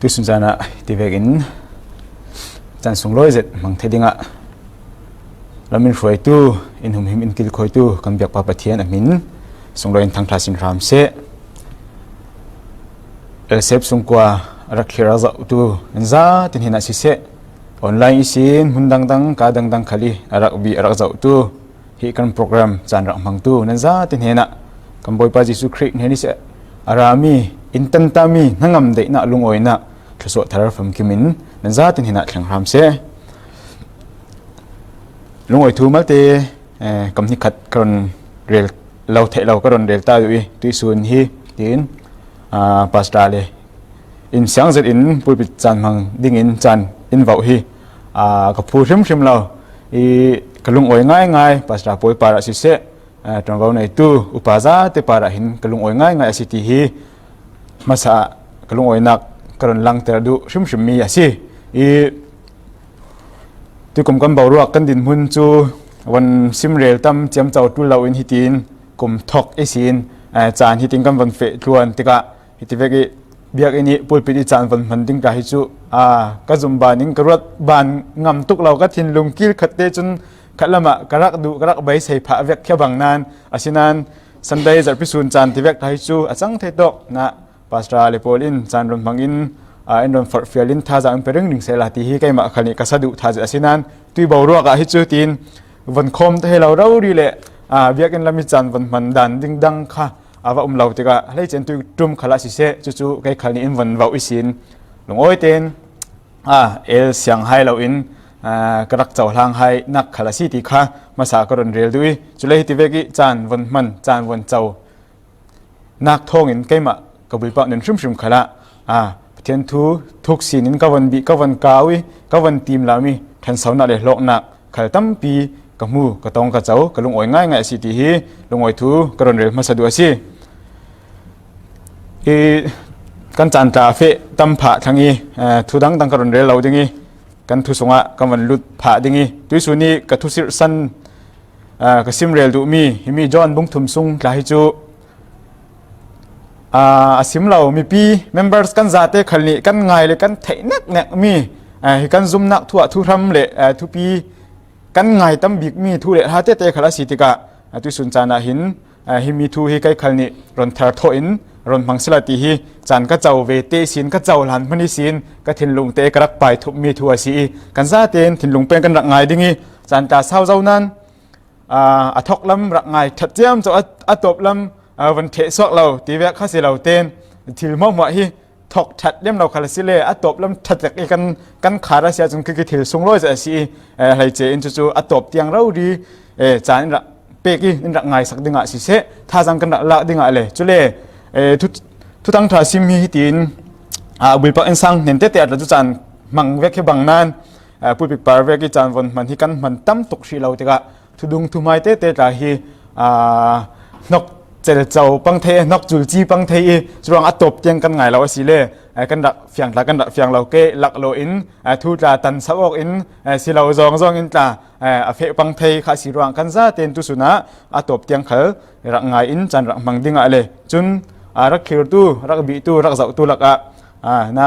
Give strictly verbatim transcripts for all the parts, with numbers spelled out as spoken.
Tuisun caan ah ti vekin caan sunglawi zet hmang thei dingah lamin hruaitu, in humhim in kilkhawitu kan biakpa Pathian a hmin sunglawi in thangṭha sin hram seh. Elsep sungkua a rak thlir a rak zauhtu nan zate hnenah siseh, online ihsin hmun dangdang, ka dangdang khal ih a rak bih a rak zauhtu, hih kan program caan rak hmangtu nan zate hnenah kan Bawipa Jesuh Khrih hnen ihsi a rami, in tantami hnangam daihnak lungawinak thluasuah thar famkim in nan zate hnenah thleng hram seh. Lungawi thu malte, eh, kam hnikhat ka run rel lo theih lo ka run rel ta duh ih tuisun hi tiin, ah, Pastor le in siang zetin pulpit caan hmang dingin caan in vauh hi, aa, ka phu hrimhrim lo. Ih ka lungawi ngaingai, Pastor pawl parah siseh, aa, ṭuanvo neitu upa zate parah hin ka lungawi ngaingai a si ti hi hmasa ah ka lungawinak ka run langter duh hrimhrim mi a si. Ih tuikum kan boruak kan dinhmun cu van simrel tam ciamco ṭul loin hitin kum thok ihsin, aa, caan hitin kan van feh tluan tikah, hiti vek ih biakinn ih pulpit ih caan van hman ding tla hi cu, aa, ka zumh ban in ka ruat ban ngam tuk lo, ka thinlung kilkhat te cun khatlam ah ka rak duh, ka rak beisei phah vek khia bang nan, asinain Sunday zarhpi sun caan ti vek tla hi cu a cang thei tawk. Na Pastor le pawl in caan run hmang in, aa, in run forhfial in thazaang in pe ringring sehla ti hi keimah khal nih ka sa duh tha zet asinain tui boruak ah hi cu tiin von khawm ta hei lo rori le, aa, biakinn lam ih caan van hman dan ding dang kha a va um lo tikah hleice in tui ṭum khal ah siseh, cucu kei khal nih in von vauh ihsin lungawi tein, aa, el siang hai loin, aa, ka rak cohlang hai nak khal a si ti kha hmasa ka run rel duh ih, cule hiti vek ih caan von hman, caan von co nak thawngin keimah ka buipak nun hrimhrim khal ah, aa, Pathian thu thuk sin in ka von bih, ka von kau ih ka von tim lam ih ṭhansonak le hlawknak khal tampi ka hmu, ka tong, ka co, ka lungawi ngaingai a si ti hi lungawi thu ka run rel hmasa duh a si. Ih kan caan tla feh tam phah thlang ih, eh, thu dangdang ka run rel lo ding ih kan thu sungah kan van lut phah ding ih tuisun ih ka thu sirhsan, aa, ka simrel duhmi himi John bung thum sung tla hi cu, aa, a sim lo mipi members kan zate khal nih kan ngai le kan theih neknekmi, aa, hi kan zumnak thu ah thuhram le, aa, thupi kan ngai tam bikmi thu le hla tete khal a si tikah, aa, tuisun caan ah hin, aa, himi thu hi kei khal nih run thar thawh in run hmang sehla ti hi caan ka co ve te ihsin, ka co hlan hman ihsin ka thinlung te ka rak paithupmi thu a si ih kan zate in thinlung peng kan rak ngai ding ih caan tla sau zo nan, aa, a thok lam rak ngai ṭhat ciamco, a, a tawp lam, aa, van ṭheh suak lo ti vek kha si lo tein thil hmuahhmuah hi thok ṭhat lem lo khal a si le a tawp lam ṭha tek ih kan, kan khar a si ahcun khi, khi thil sunglawi zet a si ih, eh, hleice in cucu a tawp tiang rori, eh, caan in rak pek ih in rak ngaisak dingah siseh, thazaang kan rak lak dingah le cule, eh, thu, thuthang ṭha sim hi hitin, aa, buipak innsang hnen tete a tla cu caan hmang vek hi bang nan, aa, pulpit par vek ih caan von hman hi kan hman tam tuk hrih lo tikah, thudung thuhmai tete tla hi, aa, hnok celco pang thei, hnok culci pang thei ih curuang a tawp tiang kan ngai lo a si le, aa, kan rak fiang tla kan rak fiang lo ke, laklawh in, aa, thu tla tansak awk in, aa, si lo zawngzawng in tla, aa, a feh pang thei kha a si ruang kan zate in tuisun ah a tawp tiang khal rak ngai in caan rak hmang dingah le cun, aa, rak thlirtu, rak bihtu, rak zohtu lakah, aa, na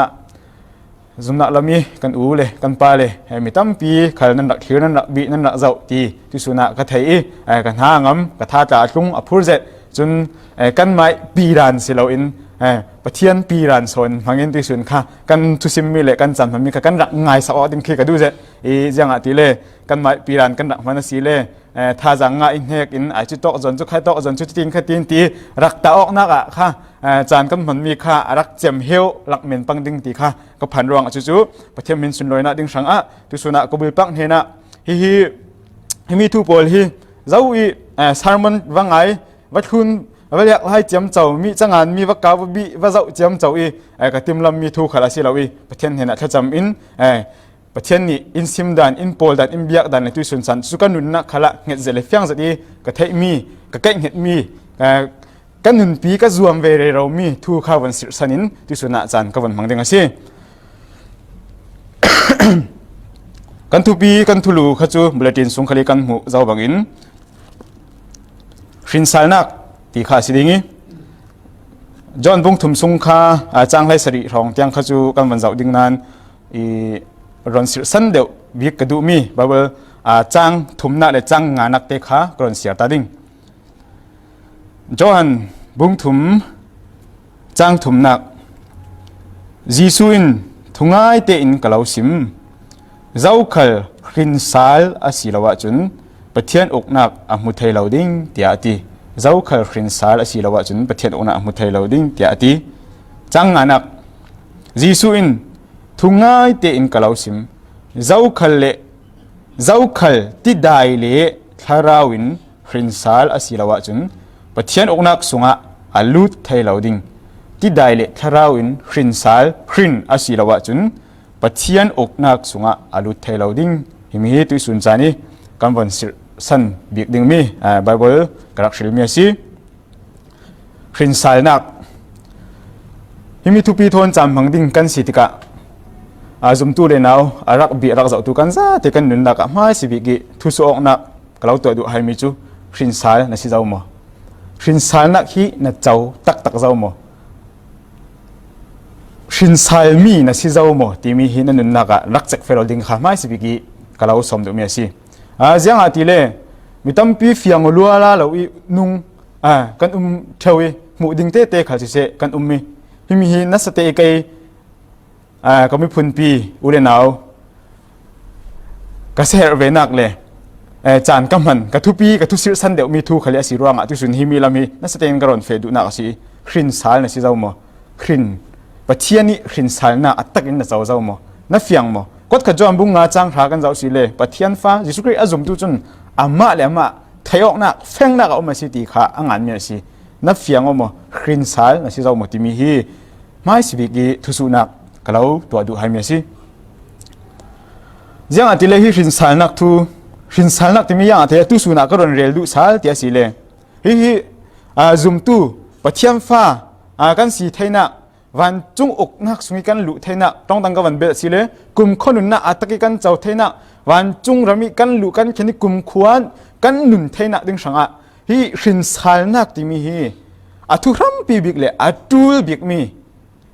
zumnak lam ih kan u le kan pa le, eh, mi tampi khal nan rak thlir, nan rak bih, nan rak zoh ti tuisun ah ka thei ih, eh, ka hna a ngam, ka tha tla a tlung, a phur zet. Cun, eh, kanmah ih piran si loin, eh, Pathian piran sawn hmangin tuisun kha kan thusimmi le kan caan hmanmi kha kan rak ngaisak awk ding khi ka duh zet. Ih ziangahtile kanmah ih piran kan rak hman a si le, eh, thazaang ngah in hnek in ai cu tawk zawn cu khai tawk zawn cu cutin kha tin ti rak ta awknak ah kha, eh, caan kan hmanmi kha a rak cem heu lak men pang ding ti kha ka phan ruangah cucu Pathian hmin sunlawinak ding hrangah tuisun ah ka buipak hnenah hihi, himi thu pawl hi zo ih, eh, sermon va ngai, va thlun, va liak lai ciamco, mi cangan mi va kau, va bih, va zoh ciamco ih, eh, ka timlam mi thu khal a si lo ih Pathian hnenah thlacam in, eh, Pathian nih in sim dan, in pawl dan, in biak dan le tuisun caan cu ka nunnak khalah hnget zet le fiang zet ih ka theihmi, ka kaihhngetmi, eh, ka nunpi, ka zuam ve reromi thu kha von sirhsan in tuisun ah caan ka von hmang ding a si. Kan thupi, kan thulu kha cu bulletin sung khal ih kan hmuh zo bangin hrinsalnak ti kha a si ding ih, John bung thum sung kha, a, chang hleisarih hrawng tiang kha cu kan van zoh ding nain, i, ron sirhsan deuh bik ka duhmi Bible, a, chang thumnak le chang nganak te kha ka ron siar ta ding. Johan bung thum, chang thumnak. Jesuh in, "Thungai tein ka lo sim, zokhal hrinsal a si lo ahcun Pathian uknak a hmu thei lo ding," tiah a ti. "Zokhal hrinsal a si lo ahcun Pathian uknak a hmu thei lo ding," tiah a ti. Chang nganak. Jesuh in, "Thungai tein ka lo sim, zokhal le zokhal tidai le thlarau in hrinsal a si lo ahcun Pathian uknak sungah a lut thei lo ding. Tidai le thlarau in hrinsal, hrin a si lo ahcun Pathian uknak sungah a lut thei lo ding." Himi hi tuihsun caan i kan von sirhsan bik dingmi, aa, Bible ka rak hrilmi a si. Hrinsalnak. Himi thupi thawn caan hmang ding kan si tikah, aa, zumtu le nau, a rak bih, a rak zohtu kan zate kan nunnak ah hmaisabik i thusuh awknak ka lo tuah duh haimi cu, hrinsal na si zo maw? Hrinsalnak hi na co taktak zo maw? Hrinsalmi na si zo maw timi hi na nunnak ah rak cek feh lo ding kha hmaisabik i ka lo sawm duhmi a si. Aa, ziangahtile mi tampi fiang aw lua la lo i nung, aa, kan um ṭheo i hmuh ding tete khal siseh kan um i, himi hi nasa te i kei, aa, ka miphunpi u le nau ka si herh venak le, eh, caan ka hman, ka thupi, ka thusirhsan deuhmi thu khal a si ruangah tuihsun himi lam hi nasa tein ka rawn feh duhnak a si i, hrinsal na si zo maw? Hrin, Pathian i hrinsalnak a takin na co zo maw? Na fiang maw? Kuatkhat Johan bung nga cang hra kan zoh si le, Pathian fa Jesuh Khrih a zumtu cun amah le amah theih awknak, fengnak a um a si ti kha a nganmi a si. Na fiang aw maw? Hrinsal na si zo maw timi hi hmaisabik i thusuhnak ka lo tuah duh haimi a si. Ziangahtile hi hrinsalnak thu, hrinsalnak timi ziangahtile tuihsun ah ka rawn rel duh sal ti a si le, hi hi, aa, zumtu Pathian fa, aa, kan si theinak, vancung uknak sung i kan luh theinak ṭongtang ka van belh si le, kumkhua nunnak a tak i kan co theinak, vancung ram i kan luh kan khen i kumkhua kan nun theinak ding hrangah hi hrinsalnak timi hi a thu hrampi bik le a ṭul bikmi,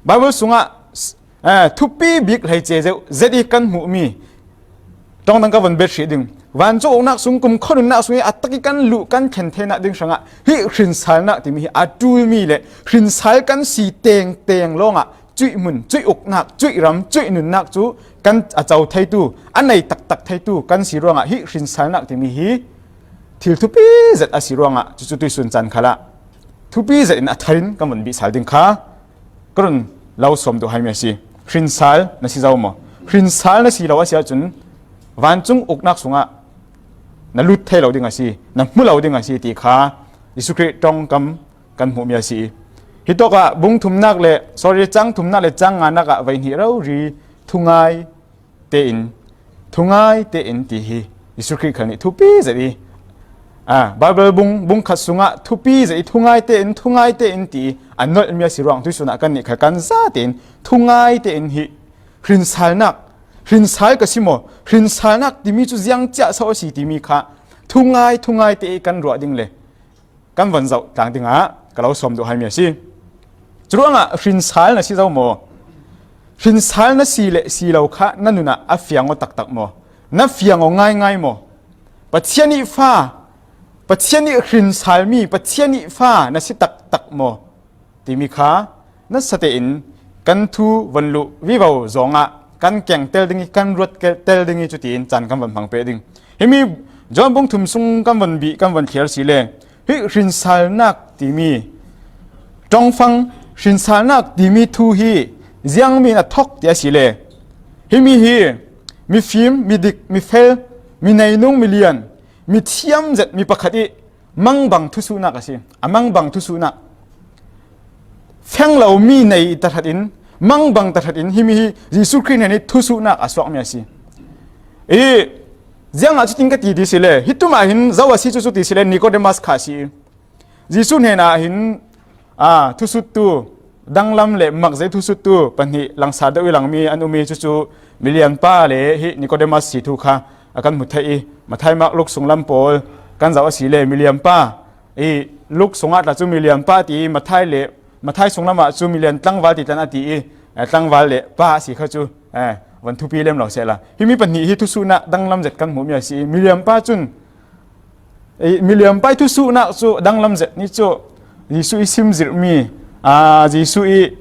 Bible sungah, eh, thupi bik hleice zeuh zet i kan hmuhmi ṭongtang ka van bet hrih ding. Vancung uknak sung, kumkhua nunnak sung i a tak i kan luh kan khen theinak ding hrangah hi hrinsalnak timi hi a ṭulmi le hrinsal kan si tengteng lawngah cuih hmun, cuih uknak, cuih ram, cuih nunnak cu kan a co theitu, a nei taktak theitu kan si ruangah hi hrinsalnak timi hi thil thupi zet a si ruangah cucu tuihsun caan khalah thupi zet in a thar in kan van bih sal ding kha ka run lo sawm duh haimi a si. Hrinsal na si zo maw? Hrinsal na si lo a si ahcun vancung uknak sungah na lut thei lo ding a si, na hmu lo ding a si ti kha Jesuh Khrih ṭongkam kan hmuhmi a si i, hitawkah bung thumnak le, sorry, cang thumnak le cang nganak ah voi hnih rori thungai tein, thungai tein ti hi Jesuh Khrih khal nih thupi zet i, aa, Bible bung, bung khat sungah thupi zet i thungai tein, thungai tein ti i a nolhmi a si ruang tuihsun ah kannih khal kan za tein thungai tein hi hrinsalnak, hrinsal ka si maw? Hrinsalnak timi cu ziang ciah so a si timi kha thungai, thungai te i kan ruah ding le kan van zoh tlang dingah ka lo sawm duh haimi a si. Curuangah hrinsal na si zo maw? Hrinsal na si le si lo kha na nun ah a fiang aw taktak maw? Na fiang aw ngaingai maw? Pathian i fa, Pathian i hrinsalmi, Pathian i fa na si taktak maw timi kha nasa tein kan thu van luh vivo zongah kan keng tel ding i, kan ruat tel ding i, cutiin caan kan van hmang peh ding. Himi John bung thum sung kan van bih, kan van thliar si le, hi hrinsalnak timi ṭongfang, hrinsalnak timi thu hi ziangmi in a thok ti a si le, himi hi mifim, midik, mifel, mineinung, milian, mithiam zet mi pakhat i mangbang thusuhnak a si. A mangbang thusuhnak, feng lo mi nei tahratin, mangbang tahratin himi hi Jesuh Khrih hnen i thusuhnak a suakmi a si. I ziangah cutin ka ti ti si le, hi tumah hin zo a si cu cu ti si le, Nicodemus kha a si. Jesuh hnenah hin, aa, thusuttu danglam le makzei thusuttu pahnih langsar deuh i langmi an um i, cucu milianpa le hi Nicodemus si thu kha a kan hmu theih i, Matthai, Mark, Luk sunglam pawl kan zoh a si le, milianpa i, Luk sungah tla cu milianpa ti i, Matthai le Mathai sunglamah cu milian tlangval ti tlan a ti i, eh, tlangval le pa a si kha cu, eh, van thupi lem lo sehla. Himi pahnih hi thusuhnak danglam zet kan hmuhmi a si i, milian pa cun, eh, milian pa i thusuhnak cu danglam zet ni cu Jesuh i simzirhmi, ah, Jesuh i,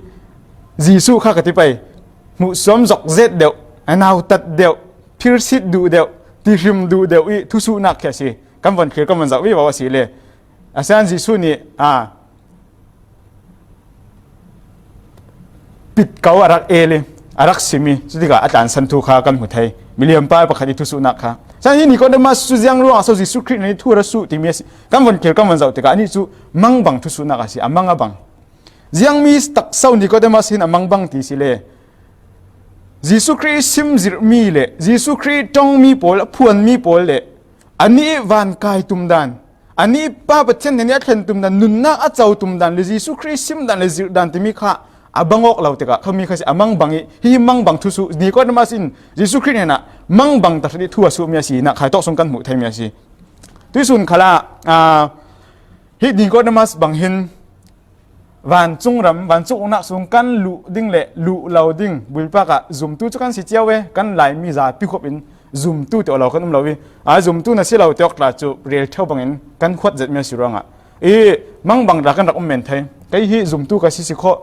Jesuh kha ka ti pei, hmuhsuam zok zet deuh, a nautat deuh, phirsit duh deuh, tihrim duh deuh i thusuhnak khi a si. Kan von thlir, kan von zoh vivo a si le. Asian Jesuh nih, ah, pitko a rak el i, a rak sim i, cutikah a tlansan thu kha kan hmu thei. Milian pa pakhat i thusuhnak kha. Cun hi Nicodemus cu ziang ruangah so Jesuh Khrih nih thu a ra suh timi a si. Kan von thlir, kan von zoh tikah anih cu mangbang thusuhnak a si, a mang a bang. Ziangmi takso Nicodemus hin a mangbang ti si le. Jesuh Khrih i simzirhmi le Jesuh Khrih i ṭongmi pawl, a phuanmi pawl le anih i vankai tum dan, anih i Pa Pathian hnen i a thlen tum dan, nunnak a co tum dan le Jesuh Khrih i sim dan le zirh dan timi kha a bang awk lo tikah khami kha si a mangbang i, hi mangbang thusuh Nicodemus in Jesuh Khrih hnenah mangbang tahrat i thu a suhmi a si nak kha tawk sung kan hmuh theimi a si. Tuihsun khalah, aa, hi Nicodemus bang hin vancung ram, vancung uknak sung kan luh ding le luh lo ding, buipak ah zumtu cu kan si cio ve, kan Laimi zapi khop in zumtu ti aw lo kan um lo i, aa, zumtu na si lo ti awk tla cu rel ṭheu bangin kan khuat zetmi a si ruangah i mangbang tla kan rak um men thei. Kei hi zumtu ka si si khawh,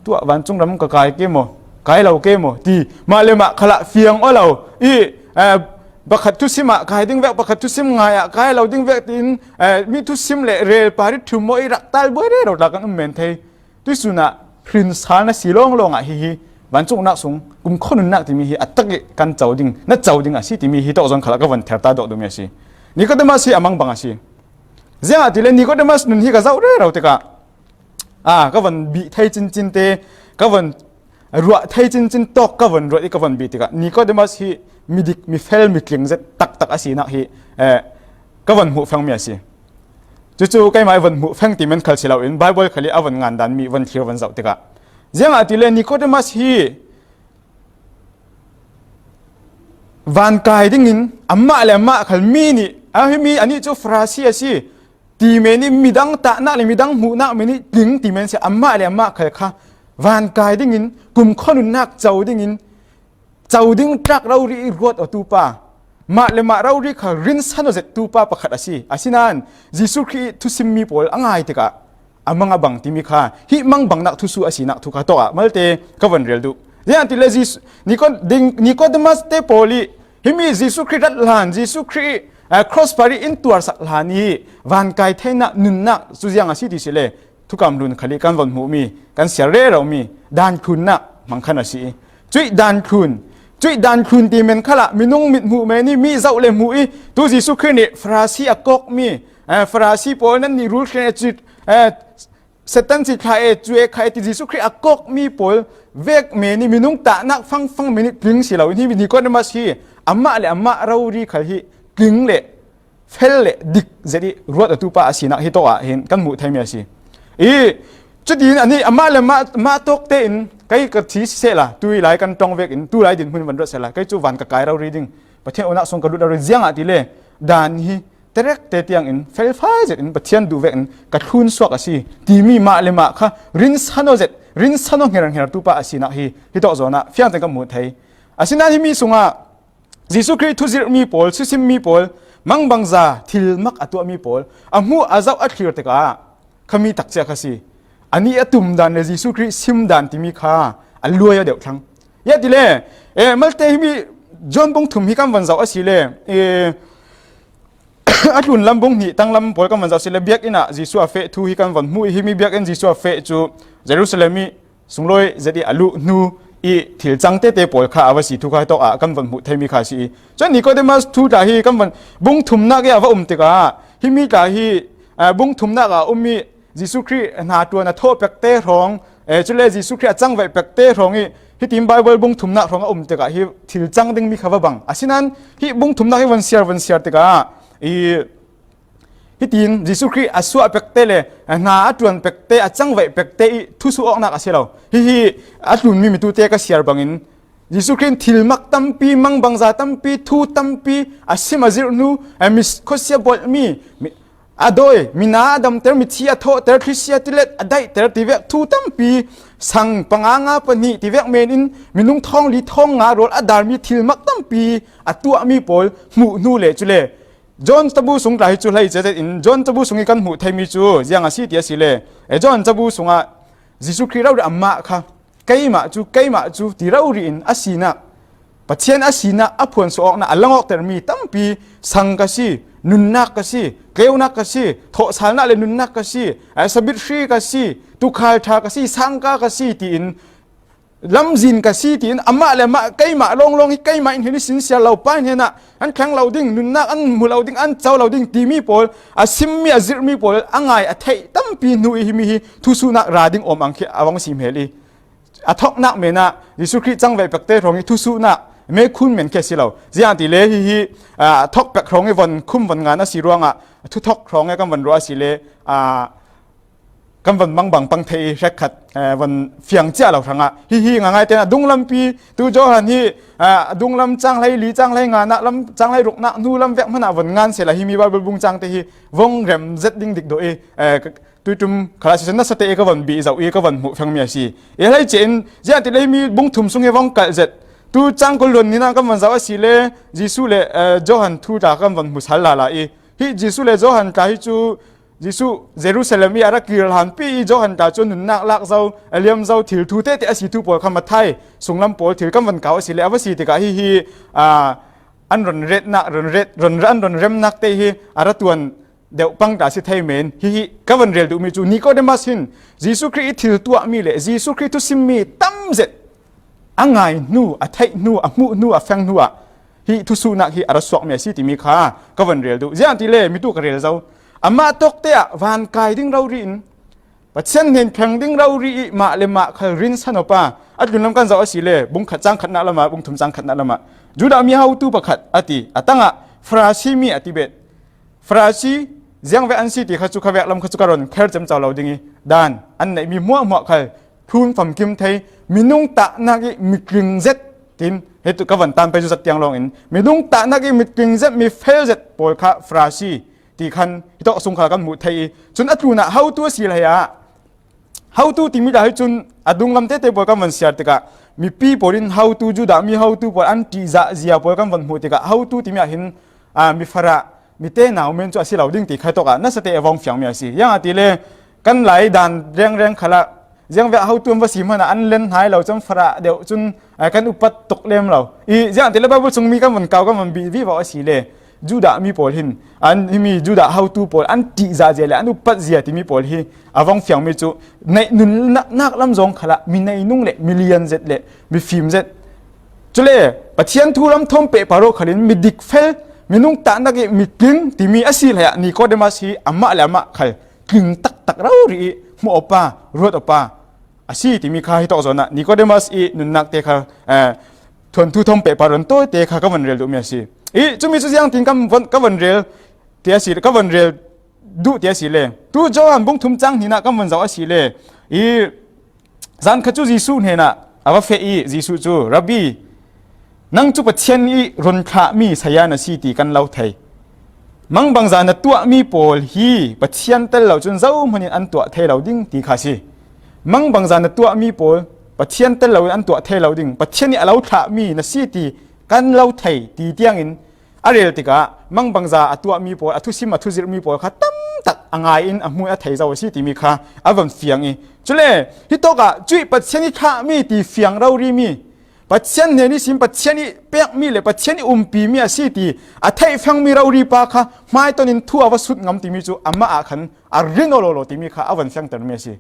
tuah vancung ram ka kai ke maw, kai lo ke maw ti mah le mah khalah fiang aw lo i, eh, pakhat thusim ah kai ding vek, pakhat thusim ngai ah kai lo ding vek tiin, eh, mi thusim le rel pari ṭhum maw i rak tal buai rero tla kan um men thei. Tuihsun ah hrinsal na si lawnglawng ah hihi vancung uknak sung kumkhua nunnak timi hi a tak i kan co ding, na co ding a si timi hi tawk zawn khalah ka von ther ta dawh duhmi a si. Nicodemus hi a mangbang a si. Ziangahtile Nicodemus nun hi ka zoh rero tikah, ah, ka von bih thei cincin te, ka von ruah thei cincin tawk ka von ruat i ka von bih tikah Nicodemus hi midik, mifel, mitling zet taktak a sinak hi, eh, ka von hmuh fengmi a si. Cucu keimah i von hmuh feng ti men khal si loin Bible khal i a von ngan dan mi von thlir von zoh tikah, ziangahtile Nicodemus hi vankai dingin amah le amah khal mi nih, a, himi anih cu Farasi a si ti men i midang tahnak le midang hmuhnak men i tling ti men si, amah le amah khal kha vankai dingin kumkhua nunnak co dingin co ding tlak rori i ruat awtu pa, mah le mah rori kha rinsan aw zettu pa pakhat a si. Asinain Jesuh Khrih i thusimmi pawl a ngai tikah a mang a bang timi kha hi mangbangnak thusuh a sinak thu kha tawk ah malte ka von rel duh. Ziangahtile Jesuh, Nico-, ding, Nicodemus te pawl i himi Jesuh Khrih rat hlan, Jesuh Khrih, eh, cross par i in tuarsak hlan i vankai theinak nunnak cu ziang a si ti si le, Thukam Hlun khal i kan von hmuhmi, kan siar reromi danthlunnak hmang khan a si i, cuih danthlun, cuih danthlun ti men khalah minung mit hmuh men i mi zoh le hmuh i tu Jesuh Khrih nih Farasi a kawkmi, eh, Farasi pawl nan nih rul thlen e cu, eh, Satan si thla e cu e kha e ti Jesuh Khrih a kawkmi pawl vek men i minung tahnak fangfang men i tling si lo in hi Nicodemus hi amah le amah rori khal hi tling le fel le dik zet i ruat awtu pa a sinak hi tawk ah hin kan hmuh theimi a si. I cutin anih amah le mah, mah tawk tein kei ka thi sehla, tui lai kan ṭong vekin tu lai dinhmun van ruat sehla, kei cu van ka kai rori ding, Pathian unak sung ka lut rori, ziangahtile dan hi terek te tiangin felfai zetin Pathian duh vekin ka thlun suak a si timi mah le mah kha rinsan aw zet, rinsan aw ngernger tu pa a sinak hi hi tawk zawn ah fiangten kan hmuh thei. Asinain himi sungah Jesuh Khrih thuzirhmi pawl, thusimmi pawl, mangbangza thilmak a tuahmi pawl a hmuh a zoh a thlir tikah khami takcia kha si. Anih a tum dan le Jesuh Khrih sim dan timi kha a luai a deuh thlang. Ziangahtile, eh, malte himi John bung thum hi kan von zoh a si le, eh, a tlunlam bung hnih tanglam pawl kan von zoh a si le, biakinn ah Jesuh a feh thu hi kan von hmuh i, himi biakinn Jesuh a feh cu Jerusalem i sunglawi zet i a luh hnu i thil cang tete pawl kha a va si thu kha tawk ah kan von hmuh theimi kha a si i. Cun Nicodemus thu tla hi kan von, bung thumnak i a va um tikah himi tla hi, eh, bung thumnak ah a um i Jesuh Khrih hna ṭuan a thawh pekte hrawng, eh, cule Jesuh Khrih a cangvaih pekte hrawng i hitin Bible bung thumnak hrawng a um tikah hi thil cang dingmi kha va bang. Asinain hi bung thumnak hi von siar, von siar tikah i hitin Jesuh Khrih a suah pekte le hna a ṭuan pekte, a cangvaih pekte i thusuh awknak a si lo. Hihi a tlunmi mitute ka siar bangin Jesuh Khrih in thilmak tampi, mangbangza tampi, thu tampi a sim a zirh hnu, a mi khuasia bawlhmi, mi, a dawi, mina a damter, mithi a thawhter, thlisia tilet a daihter tivek thu tampi, sang panga nga pahnih tivek men in minung thawng li thawng nga rawl a darmi thilmak tampi a tuahmi pawl hmuh hnu le cule John cabu sung tla hi cu hlei zetzet in John cabu sung hi kan hmuh theimi cu ziang a si ti a si le, e, John cabu sungah Jesuh Khrih rori amah kha keimah cu, keimah cu ti rori in a sinak, Pathian a sinak, a phuansuah awknak, a langawktermi tampi sang ka si, nunnak ka si, tleunak ka si, thawhsalnak le nunnak ka si, a sabit hri ka si, tukhal ṭha ka si, sangka ka si tiin lamzin ka si tiin amah le amah keimah lawnglawng hi keimah in hin i sinsiar lo pa hnenah an thleng lo ding, nunnak an hmu lo ding, an co lo ding timi pawl a simmi, a zirhmi pawl a ngai a theih tampi hnu i himi hi thusuhnak ra ding awm ang khi a vong si hmel i a thoknak menah Jesuh Khrih cangveh pekte hrawng i thusuhnak mekhun men khi a si lo. Ziangahtile hihi, aa, a thok pek hrawng i von khum von ngan a si ruangah a thuthok hrawng e kan von ruah a si le, aa, kan von mangbang pang thei i hrekkhat, eh, von fiang cia lo hrangah hihi ngaingai tenah dunglampi tu Johan hi, ah, dunglam cang hlei li, cang hlei nganah lam, cang hlei ruknak hnu lam vek hmanah von ngan sehla himi Bible bung cangte hi vong rem zet ding dik dawh i, eh, tuitum khalah sisen nasa te i ka von bih zoh i ka von hmuh fengmi a si. I hlei cein ziangahtile himi bung thum sung hi vong kalh zet tu cang kul luan nina kan von zoh a si le Jesuh le, eh, Johan thu tla kan von hmu sal lala i hi Jesuh le Johan tla hi cu Jesuh Jerusalem i a ra kir hlanpi i Johan tla cu nunnak lak zo, a liam zo, thil thu tete a si thu pawl kha Matthai sunglam pawl thil kan von kau a si le a va si tikah hihi, aa, an ron retnak, ron ret, ron, an ron remnak te hi a ra tuan deuh pang tla si thei men. Hihi ka von rel duhmi cu Nicodemus hin Jesuh Khrih i thil tuahmi le Jesuh Khrih thusimmi tam zet a ngai hnu, a theih hnu, a hmuh hnu, a feng hnu ah hi thusuhnak hi a ra suakmi a si timi kha ka von rel duh. Ziangahtile mitu ka rel zo. Amah tawkte ah van kai ding rori in Pathian hnen thleng ding rori i mah le mah khal rinsan awpa a tlunlam kan zoh a si le bung khat cang khatnak lamah, bung thum cang khatnak lamah Judah mi hotu pakhat a ti, a tangah Farasi mi a ti bet. Farasi ziangvek an si ti kha cu kha vek lam kha cu ka ron kher cemco lo ding i dan an neihmi hmuahhmuah khal thlun famkim thei, minung tahnak i mitling zet tin, hi tu ka van tan pei cu zat tiang lawng in, minung tahnak i mitling zet, mi fel zet pawl kha Farasi ti khan hi tawk sung kha kan hmuh thei i, cun a tlunah hotu a si hlei ah, hotu timi dah hi cun a dunglam tete pawl kan van siar tikah, mipi pawl in hotu, Judah mi hotu pawl an ṭihzah zia pawl kan van hmuh tikah, hotu timi ah hin, aa, mi farah, mi tenau men cu a si lo ding ti kha tawkah nasa te a vong fiangmi a si. Ziangahtile kan lai dan rengreng khalah ziangvek hotu an va si hmanah an len hnai lo cun farah deuh cun, aa, kan upat tuk lem lo. I ziangahtile Bible sungmi kan van kau, kan van bih vivo a si le Judah mi pawl hin an, himi Judah hotu pawl an ṭihzah zia le an upat zia timi pawl hi a vong fiangmi cu neih nun nak, nak lam zong khalah mi neinung le mi lian zet le mi fim zet. Cule Pathian thu lam thawm pehpar aw khalin mi dikfel, minung tahnak i mitling timi a si hlei ah Nicodemus hi amah le amah khal tling taktak rori i hmuh awpa, ruat awpa a si timi kha hi tawk zawnah Nicodemus i nunnak te kha, eh, thuanthu thawm pehpar ron tawite kha ka von rel duhmi a si. I cumi cu ziangtin ka von, ka von rel ti a si, ka von rel duh ti a si le. Tu Johan bung thum cang hnihnak kan von zoh a si le. I zan kha cu Jesuh hnenah a va feh i Jesuh cu, Rabbi, nang cu Pathian i run thlahmi saya na si ti kan lo thei. Mangbangza na tuahmi pawl hi Pathian tel lo cun zohman in an tuah thei lo ding ti kha a si. Mangbangza na tuahmi pawl Pathian tel lo in an tuah thei lo ding, Pathian i a lo thlahmi na si ti kan lo thei ti tiangin a rel tikah mangbangza a tuahmi pawl, a thusim, a thuzirhmi pawl kha tamtak a ngai in a hmu in a thei zo a si timi kha a van fiang i, cule hi tawkah cuih Pathian i thlahmi ti fiang rorimi, Pathian hnen ihsin Pathian i pekmi le Pathian i umpimi a si ti a theih fengmi rori pa kha hmaiton in thu a va sut ngam timi cu amah ah khan a rin aw lawlaw timi kha a van fiangtermi a si.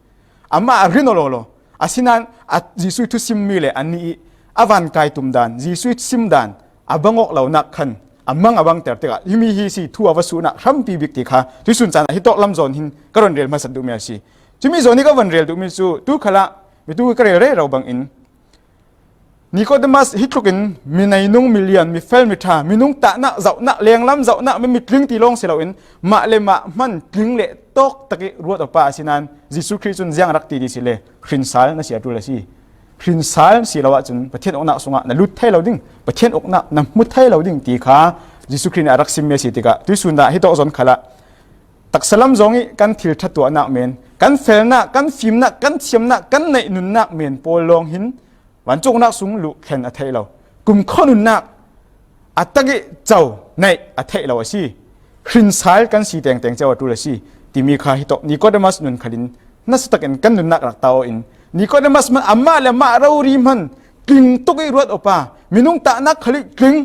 Amah a rin aw lawlaw. Asinain a Jesuh i thusimmi le anih i a vankai tum dan, Jesuh i thusim dan a bang awk lonak khan a mang a bangter tikah himi hi si thu a va suhnak hrampi bik ti kha tuisun caan ah hi tawk lam zawn hin ka ron rel hmasat duhmi a si. Cumi zawn hi ka von rel duhmi cu tu khalah mitu ka rel rero bangin Nicodemus hi tlukin mi neinung, mi lian, mi fel, mi ṭha, minung tahnak zohnak, lenglam zohnak, mi mitling ti lawng si loin mah le mah hman tling le tawk tak i ruat awpa a si nain Jesuh Khrih cun ziang a rak ti ti si le hrinsal na si a ṭul a si. Hrinsal si lo ahcun Pathian uknak sungah na lut thei lo ding, Pathian uknak na hmu thei lo ding ti kha Jesuh Khrih nih a rak simmi a si tikah tuisun dah hi tawk zawn khalah Taksa lam zong ih kan thil ṭhatuahnak men, kan felnak, kan fimnak, kan thiamnak, kan neih nunnak men pawl lawng hin vancungnak sung luh thlen a theih lo. Kumkhua nunnak a tak ih co neih a theih lo a si. Hrinsal kan si tengteng cio a ṭul a si timi kha hitawk Nicodemus nun khalin nasa takin kan nunnak rak tau in, Nicodemus man amah le amah rori hman tling tuk ih ruat awpa, minung tahnak khal ih tling,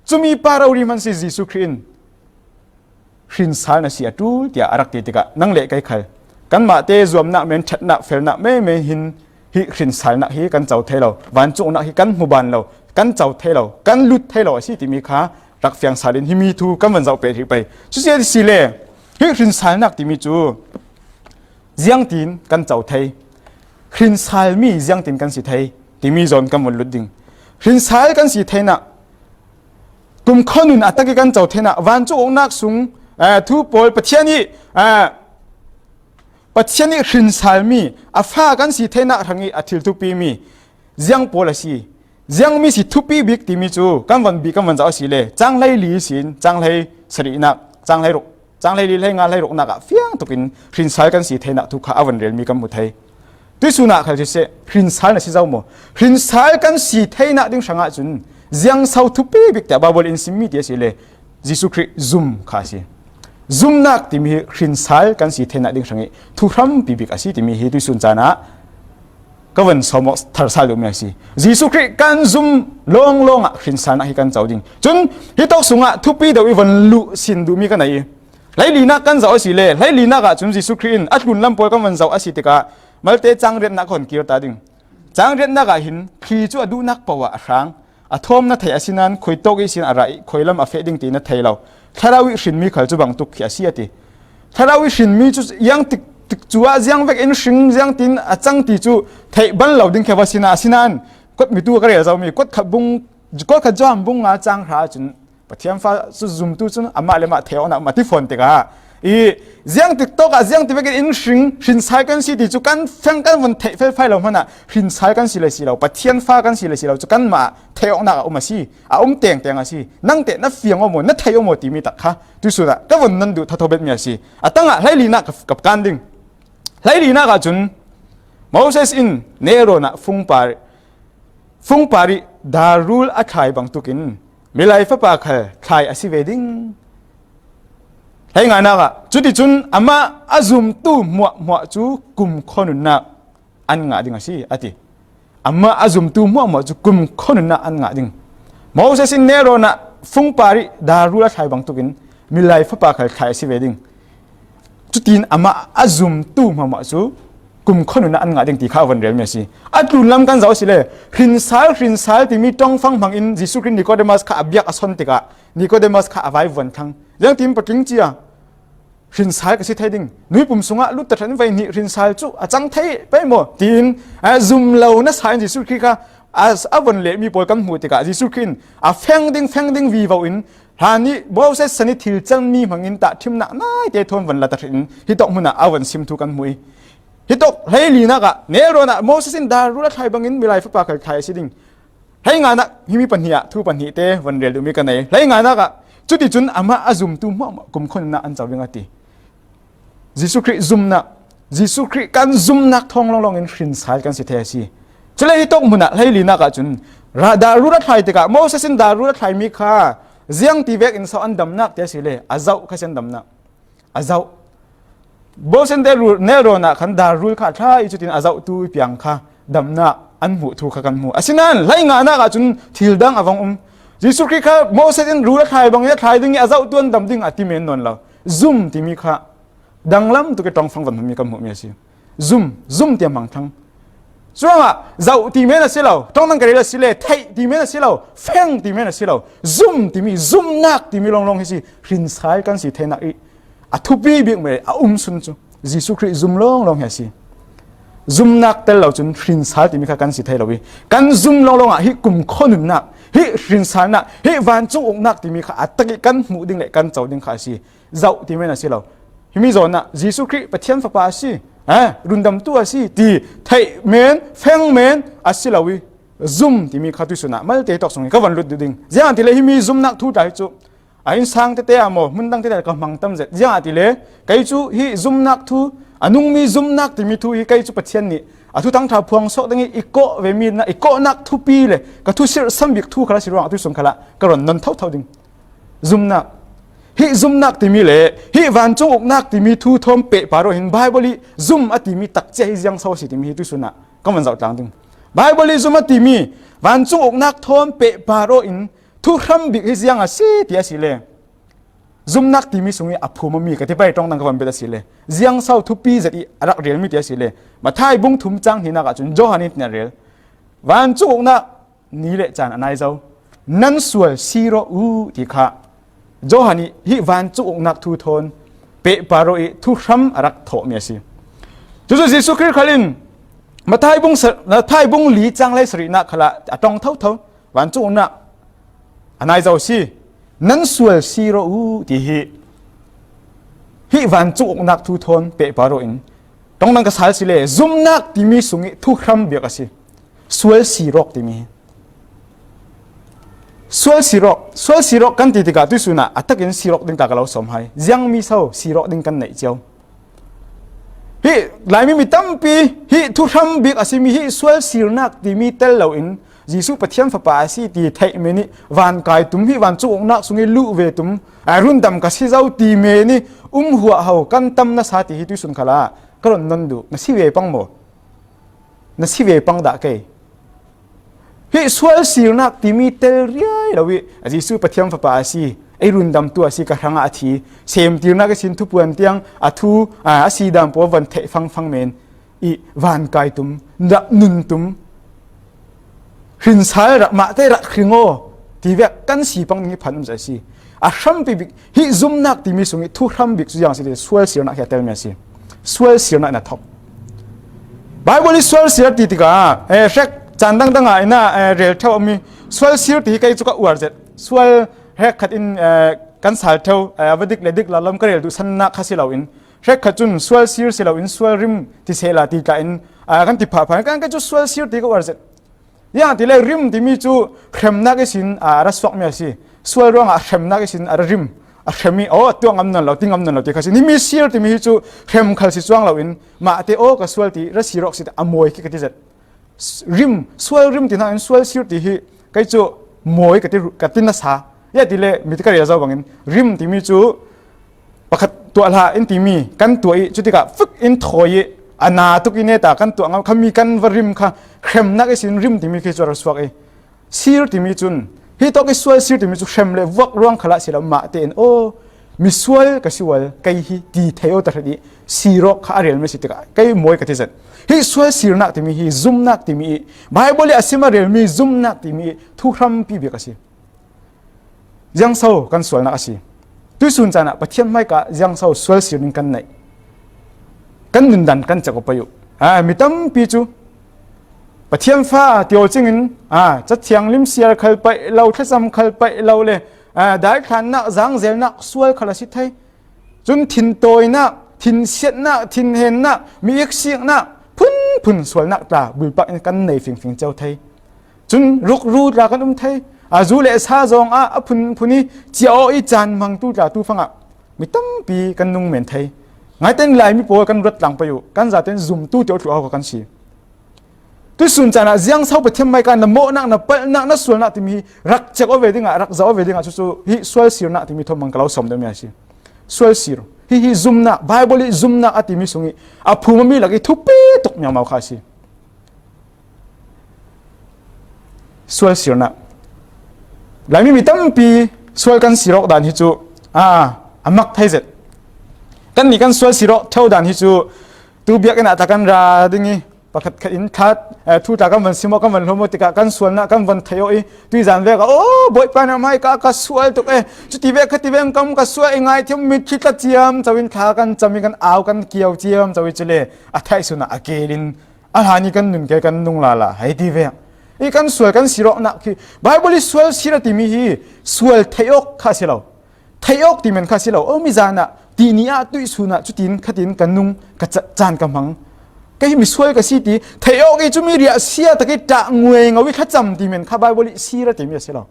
cumi pa rori hman si Jesuh Khrih in hrinsal na si a ṭul tiah a rak ti tikah nang le kei khal kanmahte zuamnak men, ṭhatnak, felnak meimei hin hih hrinsalnak hi kan co thei lo, vancungnak hi kan hmu ban lo, kan co thei lo, kan lut thei lo a si timi kha rak fiang sal in himi thu kan van zoh peh hrih pei. Cusia si le hih hrinsalnak timi cu ziangtin kan co thei? Hrinsalmi ziangtin kan si thei timi zawn kan vun lut ding. Hrinsal kan si theinak, kumkhua nun a tak ih kan co theinak, vancung uknak sung, eh, thu pawl Pathian ih, eh, Pathian ih hrinsalmi a fa kan si theinak hrangih a thil thupimi ziang pawl a si. Ziangmi si thupi bik timi cu kan van bih, kan van zoh a si le, cang hleili ihsin cang hlei sarihnak, cang hleiruk, cang hleili, hleinga, hleiruknak ah fiang tukin hrinsal kan si theinak thu kha a van relmi kan hmu thei. Tuihsun ah khal siseh, hrinsal na si zo maw? Hrinsal kan si theinak ding hrangah cun ziangso thupi bik tiah Baibal in simmi ti a si le, Jesuh Khrih zum kha a si. Zumnak timi hi hrinsal kan si theinak ding hrangih thu hrampi bik a si timi hi tuihsun caan ah ka van sawm awk thar sal duhmi a si. Jesuh Khrih kan zum lawnglawng ah hrinsalnak hi kan co ding. Cun hitawk sungah thupi deuh ih van luh sin duhmi ka nei ih, hleilinak kan zoh a si le, hleilinak ah cun Jesuh Khrih in a tlunlam pawl kan van zoh a si tikah malte cang riatnak ka hun kir ta ding. Cang riatnak ah hin thli cu a duhnak paoh ah a hrang. A thawm na theih asinain khuitawk ihsin a rah ih khuilam a feh ding ti na thei lo. Thlarau ih hrinmi khal cu bangtuk khi a si a ti. Thlarau ih hrinmi cu ziang tik, tik cu ah ziang vekin hring, ziangtin a cang ti cu theih bal lo ding khi a va si hna. Asinain kuat mitu ka rel zomi kuat khat bung, kuat khat Johan bung nga cang hra ahcun Pathian fa cu zumtu cun amah le amah theih awknak um a ti fawn tikah ih ziang tik tawk ah ziang ti vekin in hring, hrinsal kan si ti cu kan feng kan vun theih felfai lo hmanh ah hrinsal kan si le si lo, Pathian fa kan si le si lo cu kanmah theih awknak a um a si, a um tengteng a si. Nang teh na fiang aw maw, na theih aw maw timi tak kha tuihsun ah ka vun nan duh thotho betmi a si. A tangah hleilinak ka, ka kan ding. Hleilinak ah cun Moses in Nero ah fungpar, fungpar ih darul a thlai bangtukin Milai Fapa khal thlai a si ve ding. Hleinganak ah, cuticun amah a zumtu hmuahhmuah cu kumkhua nunnak an ngah ding a si, a ti. Amah a zumtu hmuahhmuah cu kumkhua nunnak an ngah ding. Moses in Nero ah fungpar ih darul a thlai bangtukin Milai Fapa khal thlai a si ve ding. Cutin amah a zumtu hmuahhmuah cu kumkhua nunnak an ngah ding ti kha a von relmi a si. A tlunlam kan zoh a si le, hrinsal, hrinsal timi ṭongfang hmangin Jesuh Khrih Nicodemus kha a biak a son tikah Nicodemus kha a vai vuan thlang. Ziangtin patling cia hrinsal ka si thei ding? Nuipum sungah lut tahranin voi hnih hrinsal cu a cang thei pei maw? Tiin, eh, zum lo nasa in Jesuh Khrih kha a, a von lehmi pawl kan hmuh tikah Jesuh Khrih in a feng ding, feng ding vivo in hlan ih Moses san ih thil canmi hmangin tahṭhimnak naite thawn von la tahranin hitawk hmun ah a von sim thu kan hmuh ih, hitawk hleilinak ah Nero ah Moses in darul a thlai bangin Milai Fapa khal thlai a si ding. Hleinganak himi pahnih ah thu pahnih te von rel duhmi ka nei. Hleinganak ah, cuticun amah a zumtu hmuahhmuah kumkhua nunnak an co ding a ti. Jesuh Khrih zumnak, Jesuh Khrih kan zumnak thawng lawnglawng in hrinsal kan si thei a si. Cule hitawk hmun ah hleilinak ah cun ra, darul a thlai tikah Moses in darul a thlaimi kha ziang ti vekin so an damnak ti a si le, a zoh kha si an damnak. A zoh. Moses in Nero ah khan darul kha a thla ih cutin a zohtu ih piang kha damnak an hmuh thu kha kan hmu. Asinain hleinganak ah cun thil dang a vong um. Jesuh Khrih kha Moses in rul a thlai bangin a thlai ding ih a zohtu an dam ding a ti men nawn lo. Zum timi kha danglam tuk ih ṭongfang van hmanmi kan hmuhmi a si. Zum, zum tiah hmang thlang. Curuangah zoh ti men a si lo, ṭongdan ka rel a si le, theih ti men a si lo, feng ti men a si lo, zum timi, zumnak timi lawnglawng hi si, hrinsal kan si theinak ih a thupi bik mai a um sun cu Jesuh Khrih zum lawnglawng hi a si. Zumnak tel lo cun hrinsal timi kha kan si thei lo ih, kan zum lawnglawng ah hih kumkhua nunnak, hih hrinsalnak, hih vancung uknak timi kha a tak ih kan hmuh ding le kan co ding kha a si. Zoh ti men a si lo. Himi zawn ah Jesuh Khrih Pathian Fapa a si, eh, rundamtu a si ti theih men, feng men a si lo ih, zum timi kha tuihsun ah malte tawk sungin ka van lut duh ding. Ziangahtile himi zumnak thu tlai cu A innsang tete ah maw, hmun dang tete ah ka hmang tam zet. Ziangahtile, kei cu hih zumnak thu, a nungmi zumnak timi thu hi kei cu Pathian nih a thuthang ṭha phuang suak ding ih i kawh ve mi na, i kawhnak thupi le ka thu sirhsam bik thu khal a si ruangah tuihsun khalah ka run non thotho ding. Zumnak. Hih zumnak timi le hih vancung uknak timi thu thawn pehpar aw hin Baibal ih zum a timi takcia hi ziang so a si timi hi tuihsun ah ka van zoh tlang ding. Baibal ih zum a timi vancung uknak thawn pehpar aw in thuhram bik hi ziang a si ti a si le, zumnak timi sungih a phum awmi ka ti pei ṭong dang ka van bet a si le, ziang so thupi zet ih a rak relmi ti a si le, Matthai bung thum cang hnihnak ah cun Johan in tin a rel. Vancung uknak ni le caan a nai zo. Nan sual sir aw uh ti kha Johan ih hih vancung uknak thu thawn pehpar aw ih thuhram a rak thawhmi a si. Cucu Jesuh Khrih khal in Matthai bung sa-, Matthai bung li cang hleisarihnak khalah a ṭong thotho. Vancung uknak a nai zo si. Nan sual sir aw uh ti hi hih vancung uknak thu thawn pehpar aw in ṭong dang ka sal si le, zumnak timi sungih thuhram bik a si. Sual sir aw timi hi. Sual sir aw, sual sir aw kan ti tikah tuihsun ah a takin sir aw ding tla ka lo sawm hai. Ziangmi so sir aw ding kan neih cio. Hih Laimi mi tampi hih thuhram bik a simi hih sual sirnak timi tel loin Jesuh Pathian Fapa a si ti theih men ih vankai tum, hih vancung uknak sungih luh ve tum, a rundam ka si zo ti men ih um huahho kan tam nasa ti hi tuihsun khalah ka run non duh. Na si ve pang maw? Na si ve pang dah kei. Hih sual sirnak timi tel riai lo ih a Jesuh Pathian Fapa a si, ei rundamtu a si, ka hrangah a thi, semtirnak ihsin thupuan tiang a thu, a, a si dan pawl van theih fangfang men ih vankai tum, rak nun tum, hrinsal rak mahte rak hring aw ti vek kan si pang ding ih phan um zet a si. A hrampi bik hih zumnak timi sungih thuhram bik cu ziang si ti sual sirnak hi a telmi a si. Sual sirnak in a thok. Baibal ih sual sir ti tikah, eh, hrek caan dangdang ah in ah, eh, rel ṭheu a um ih sual sir ti hi kei cu ka uar zet. Sual hrek khat in, eh, kan sal ṭheu, eh, a va dik le dik lalam ka rel duhsannak kha si loin, hrek khat cun sual sir si loin sual rim ti sehla ti tla in, ah, kan ti phahphah. Kan kei cu sual sir ti ka uar zet. Ziangahtile rim timi cu hremnak ihsin a ra suakmi a si. Sual ruangah hremnak ihsin a ra rim. A hrem ih, aw, a tuah ngam nawn lo, ti ngam nawn lo ti kha si. Himi sir timi hi cu hrem khal si cuang loin mahte aw ka sual ti ra sir aw si a mawi khi ka ti zet. Rim, sual rim ti hnakin sual sir ti hi kei cu mawi ka ti, ka ti nasa. Ziangahtile mi ti ka rel zo bangin rim timi cu pakhat tuah hlah in timi kan tuah ih cutikah fik in thawi ih a na tuk ih neta kan tuah ngam khami kan va rim kha hremnak ihsin rim timi khi cu a ra suak ih sir timi cun, hi tawk ih sual sir timi cu hrem le vuak ruang khalah si lo, mahte in aw misual ka si ual kei hi ti thei aw tahrat ih sir aw kha a relmi si tikah kei mawi ka ti zet. Hih sual sirnak timi hi zumnak timi ih Baibal ih a sim a relmi zumnak timi ih thuhrampi bik a si. Ziangso kan sualnak a si. Tuihsun caan ah Pathian hmaika ziangso sual sir ding kan neih? Kan nundan kan cek aw pei uh. Ah, mi tampi cu Pathian fa tio cingin, ah, cathiang limsiar khal paih lo, thlacam khal paih lo le, ah, daithlannak, zangzelnak sual khal a si thei. Cun thintawinak, thinsiatnak, thinhennak, mi iksiknak, phunphun sualnak tla bulpak in kan nei fingfing cio thei. Cun rukru tla kan um thei. A zu le sa zong ah a phunphun ih cia aw ih caan hmangtu tla tu fangah mi tampi kan nung men thei. Ngaihten Laimi pawl kan ruat tlang pei uh, kan zaten zumtu tio thluh aw kan si. Tuihsun caan ah ziangso Pathian hmaika na mawhnak, na palhnak, na sualnak timi hi rak cek aw ve dingah, rak zoh aw ve dingah cucu hih sual sirnak timi thawn mang ka lo sawm deuhmi a si. Sual sir. Hihi zumnak, Baibal ih zumnak a timi sungih a phum a mi lak ih thupi tuk miamau kha a si. Sual sirnak. Laimi mi tampi sual kan sir aw dan hi cu, aa, a mak thei zet. Kannih kan sual sir aw ṭheu dan hi cu tu biakinn ah tla kan ra ding ih pakhat khat in thla, eh, thu tla kan van sim aw, kan van hlawm aw tikah kan sualnak kan van theih aw ih tuizan vek ah, aw, Bawipa na hmaika ka sual tuk e, cuti vek khati vek kam ka sual i ngaithiam, mitthli tla ciamco in thla kan cam ih kan au kan kiau ciamco ih cule a thaihsun ah a keel in a hlan ih kan nun ke kan nung lala hei ti ve. Ih kan sual kan sir awknak khi Baibal ih sual sir a timi hi sual theih awk kha a si lo. Theih awk ti men kha a si lo. Aw, mizan ah tihni ah tuihsun ah cutin khatin ka nung ka ca-, caan ka hmang. Kei hi misual ka si ti theih awk ih cumi riahsia tak ih ṭah nguai ngo ih thlacam ti men kha Baibal ih sir a timi a si lo.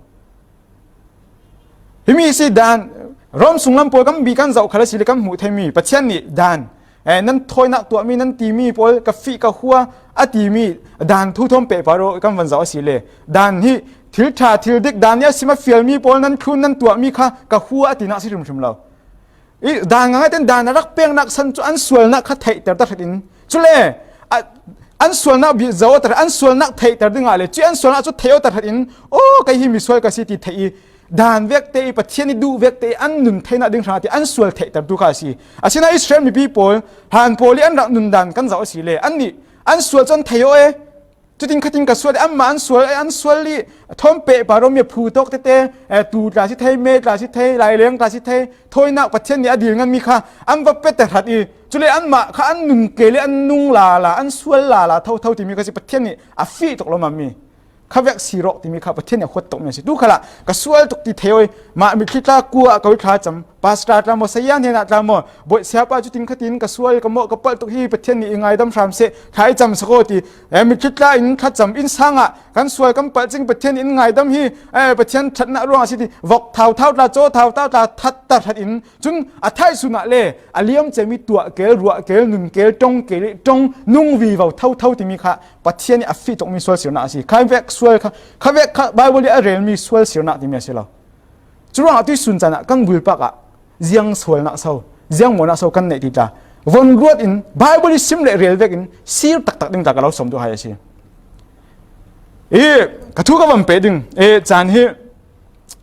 Himi si dan, Rom sunglam pawl kan bi kan zoh khal a si le kan hmuh thei mi, Pathian nih dan, eh, nan thawinak tuahmi, nan timi pawl, ka fih ka hua a timi dan thu thawm pehpar aw kan van zoh a si le, dan hi thil ṭha, thil dik, dan hi a sim a fialmi pawl nan thlun nan tuahmi kha ka hua a tinak si hrimhrim lo. I dan ngaingai ten dan a rak peknak san cu an sualnak kha theihter tahratin, cule a, an sualnak bia zoh aw tahrat, an sualnak theihter dingah le cuih an sualnak cu theih aw tahratin, aw, kei hi misual ka si ti theih i, dan vekte i, Pathian i duh vekte i an nun theinak ding hrang ti an sual theihtertu kha a si. Asinain Israel mipi pawl, hlan pawl i an rak nun dan kan zoh a si le, annih an sual cu an thei aw e. Cutin khatin ka sual i, anmah an sual, an sual i thawm pehpar aw mi a phu tawk tete, eh, tu tla si thei, me tla si thei, laileng tla si thei, thawinak Pathian nih a dil nganmi kha an va pe tahrat i, cule anmah kha an nun kei le an nung lala, an sual lala thotho timi kha si Pathian nih a fih tuk lo mami. Kha vek sir aw timi kha Pathian nih a huat tukmi a si. Tu khalah ka sual tuk ti thei aw i, mah mitthli tla kua ah ko i thlacam, pastor tla maw, saya hnenah tla maw, bawih siapa cutin khatin ka sual ka mawh ka palh tuk hi, Pathian nih i ngaidam hram seh, thla i camsak aw ti, eh, mitthli tla in thlacam, innsang ah kan sual kan palh cing, Pathian nih in ngaidam hi, eh, Pathian ṭhatnak ruangah a si ti vok thautau tla, caw thautau tla that tahratin, cun a thaihsun ah le a liam cemi tuah kel, ruah kel, nun kel, ṭong kel, ṭong nung vivo thotho timi kha Pathian nih a fih tukmi sual sirnak a si. Kha vek sual kha, kha vek kha Bible ih a relmi sual sirnak timi a si lo. Curuangah tuihsun caan ah kan bulpak ah ziang sualnak so, ziang mawhnak so kan neih ti tla von ruat in Bible ih sim le rel vekin sir taktak ding tla ka lo sawm duh hai a si. I ka thu ka van peh ding i caan hi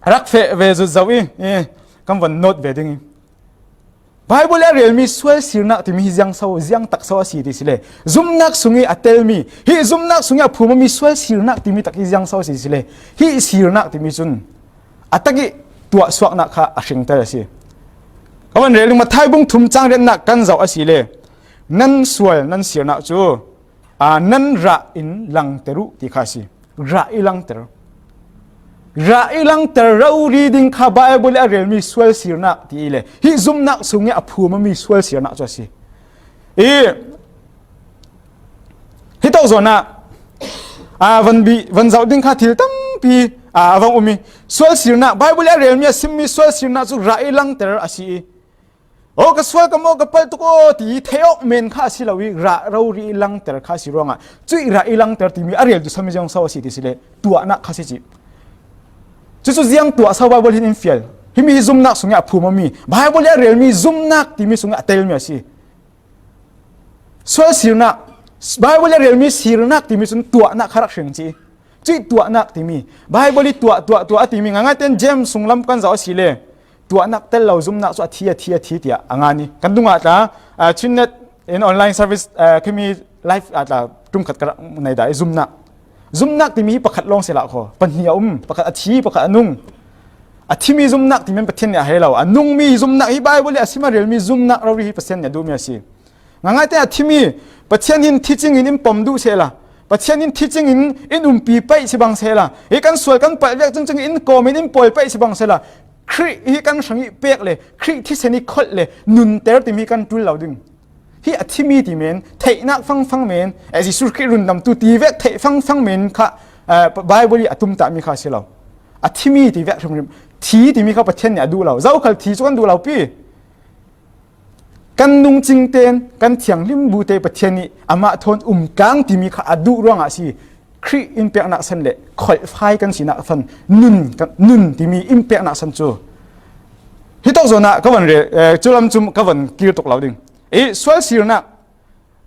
rak feh ve zut zo i, i kan van nawt ve ding i, Bible ih a relmi sual sirnak timi hi ziang so, ziang tak so a si ti si le, zumnak sung ih a telmi, hih zumnak sung ih a phum awmi sual sirnak timi tak hi ziang so a si ti si le, hih sirnak timi cun a tak ih tuahsuaknak kha a hringtel a si. Ka van rel ding, Matthai bung thum cang riatnak kan zoh a si le, nan sual nan sirnak cu, aa, nan rah in langter uh ti kha a si. Rah i langter. Rah i langter rori ding kha Bible ih a relmi sual sirnak ti i le, hih zumnak sung ih a phum awmi sual sirnak cu a si. I, hi tawk zawn ah, aa, van bi, van zoh ding kha thil tampi, aa, a vang um i, sual sirnak, Bible ih a relmi, a simmi sual sirnak cu rah i langter a si i, aw, ka sual ka mawh ka palh tuk aw, ti theih awk men kha a si lo i, rah rori i langter kha a si ruangah, cuih rah i langter timi a rel duhsami ziang so a si ti si le, tuahnak kha a si cih. Cucu ziang tuah so Bible hin in fial? Himi hi zumnak sungih a phum awmi, Bible ih a relmi zumnak timi sungih a telmi a si. Sual sirnak, Bible ih a relmi sirnak timi cun tuahnak kha rak hring cih. Cuih tuahnak timi, Bible ih tuah, tuah, tuah a timi ngaingai tein James sunglam kan zoh a si le, tuahnak tel lo zumnak cu a thi, a thi, a thi tiah a ngan i kan dungah tla, aa, Chinnet in online service, aa, khimi live ah tla ṭumkhat ka rak nei dah i zumnak. Zumnak timi hi pakhat lawng si lah kho. Pahnih a um, pakhat a thi, pakhat a nung. A thimi zumnak timi Pathian nih a hei lo. A nungmi zumnak hi Bible ih a sim a relmi zumnak rori hi Pathian nih a duhmi a si. Ngaingai tein a thimi, Pathian hin thi cingin in pom duh sehla, Pathian hin thi cingin in umpi paih si bang sehla, hi kan sual kan palh vek cungcung in kawmin in pawi paih si bang sehla, Khrih hi kan hrang ih pek le Khrih thisen ih kholh le nunter timi hi kan ṭul lo ding. Hi a thimi ti men, theihnak fangfang men, eh, Jesuh Khrih rundamtu ti vek theih fangfang men kha, eh, Bible ih a tumtahmi kha a si lo. A thimi ti vek hrimhrim, thi timi kha Pathian nih a duh lo. Zokhal thi cu kan duh lo pi. Kan nungcing tein kan thianghlim bu te Pathian nih amah thawn umtlang timi kha a duh ruangah a si. Khrih in peknak san le kholhfai kan sinak fan nun, kan, nun timi in peknak san cu hi tawk zawn ah ka van rel, eh, cu lam cu ka van kir tuk lo ding. I sual sirnak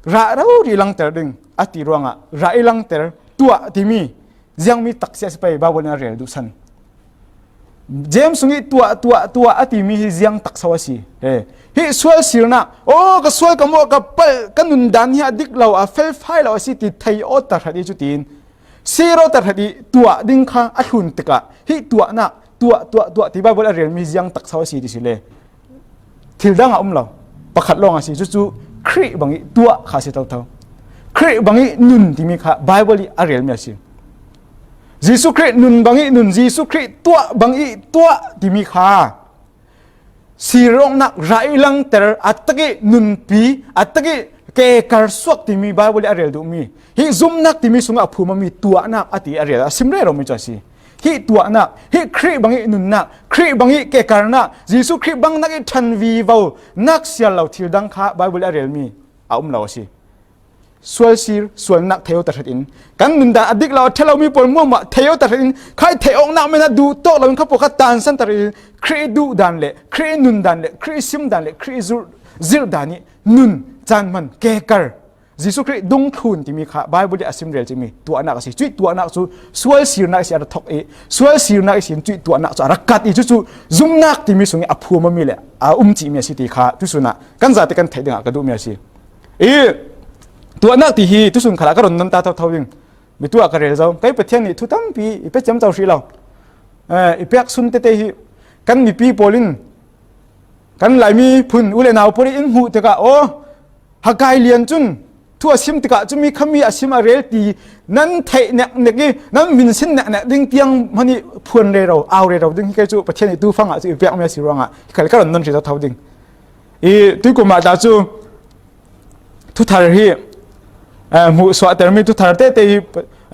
rah rori langter ding a ti ruangah rah i langter tuah timi ziangmi tak si a si pei Bible in a rel duhsan. James sungih tuah, tuah, tuah a timi hi ziang tak so a si. Eh, hih sual sirnak, aw, ka sual ka mawh ka palh, ka nundan hi a dik lo, a felfai lo a si ti thei aw tahrat i cutin sir aw tahrat i tuah ding kha a hlun tikah hih tuahnak, tuah, tuah, tuah ti Bible a relmi ziang tak so a si ti si le, thil dang a um lo. Pakhat lawng a si. Cucu Khrih bangih tuah kha a si thotho. Khrih bangih nun timi kha Bible ih a relmi a si. Jesuh Khrih nun bangih nun, Jesuh Khrih tuah bangih tuah timi kha sir awknak rah i langter, a takih nunpi, a takih kekar suak timi Bible ih a rel duhmi, hih zumnak timi sungah a phum awmi tuahnak a ti a rel, a sim rero mi cu a si. Hih tuahnak, hih Khrih bangih nunnak, Khrih bangih kekarnak, Jesuh Khrih bangnak ih ṭhan vivo nak siar lo thil dang kha Bible ih a relmi a um lo a si. Sualsir, sualnak thei aw tahratin, kan nundan a dik lo a ṭha lomi pawl hmuahhmuah thei aw tahratin, khai theih awknak men a duh tawk loin kha pawl kha tansan tahratin, Khrih ih duhdan le Khrih ih nundan le Khrih ih simdan le Khrih ih zirh, zirhdan ih nun, caan hman, kekar, Jesuh Khrih dungthlun timi kha Bible ih a sim rel cingmi tuahnak a si. Cuih tuahnak cu sualsirnak ihsin a ra thok ih, sualsirnak ihsin cuih tuahnak cu a ra kat ih, cucu zumnak timi sungih a phuam awmi le a um cihmi a si ti kha tusun ah kan zate kan theih dingah ka duhmi a si. Ih tuahnak ti hi tusun khalah ka run nan ta thotho ding. Mi tu ah ka rel zo. Kei Pathian nih thu tampi i pe ciamco hrih lo. Eh, i pek sun tete hi kan mipi pawl in, kan Laimi phun u le nau pawl in in hmuh tikah, aw, Haggai lian cun thu a sim tikah cumi khami a sim a rel ti nan theih neknek ih nan minsin neknek ding tiang hmanh ih phuan rero, au rero ding hi. Kei cu Pathian ih tufang ah cu i pekmi a si ruangah hi khal ka run nan hrih thotho ding. Ih tuikum ah ta cu thuthar hi, eh, hmuh suahtermi thuthar tete hi,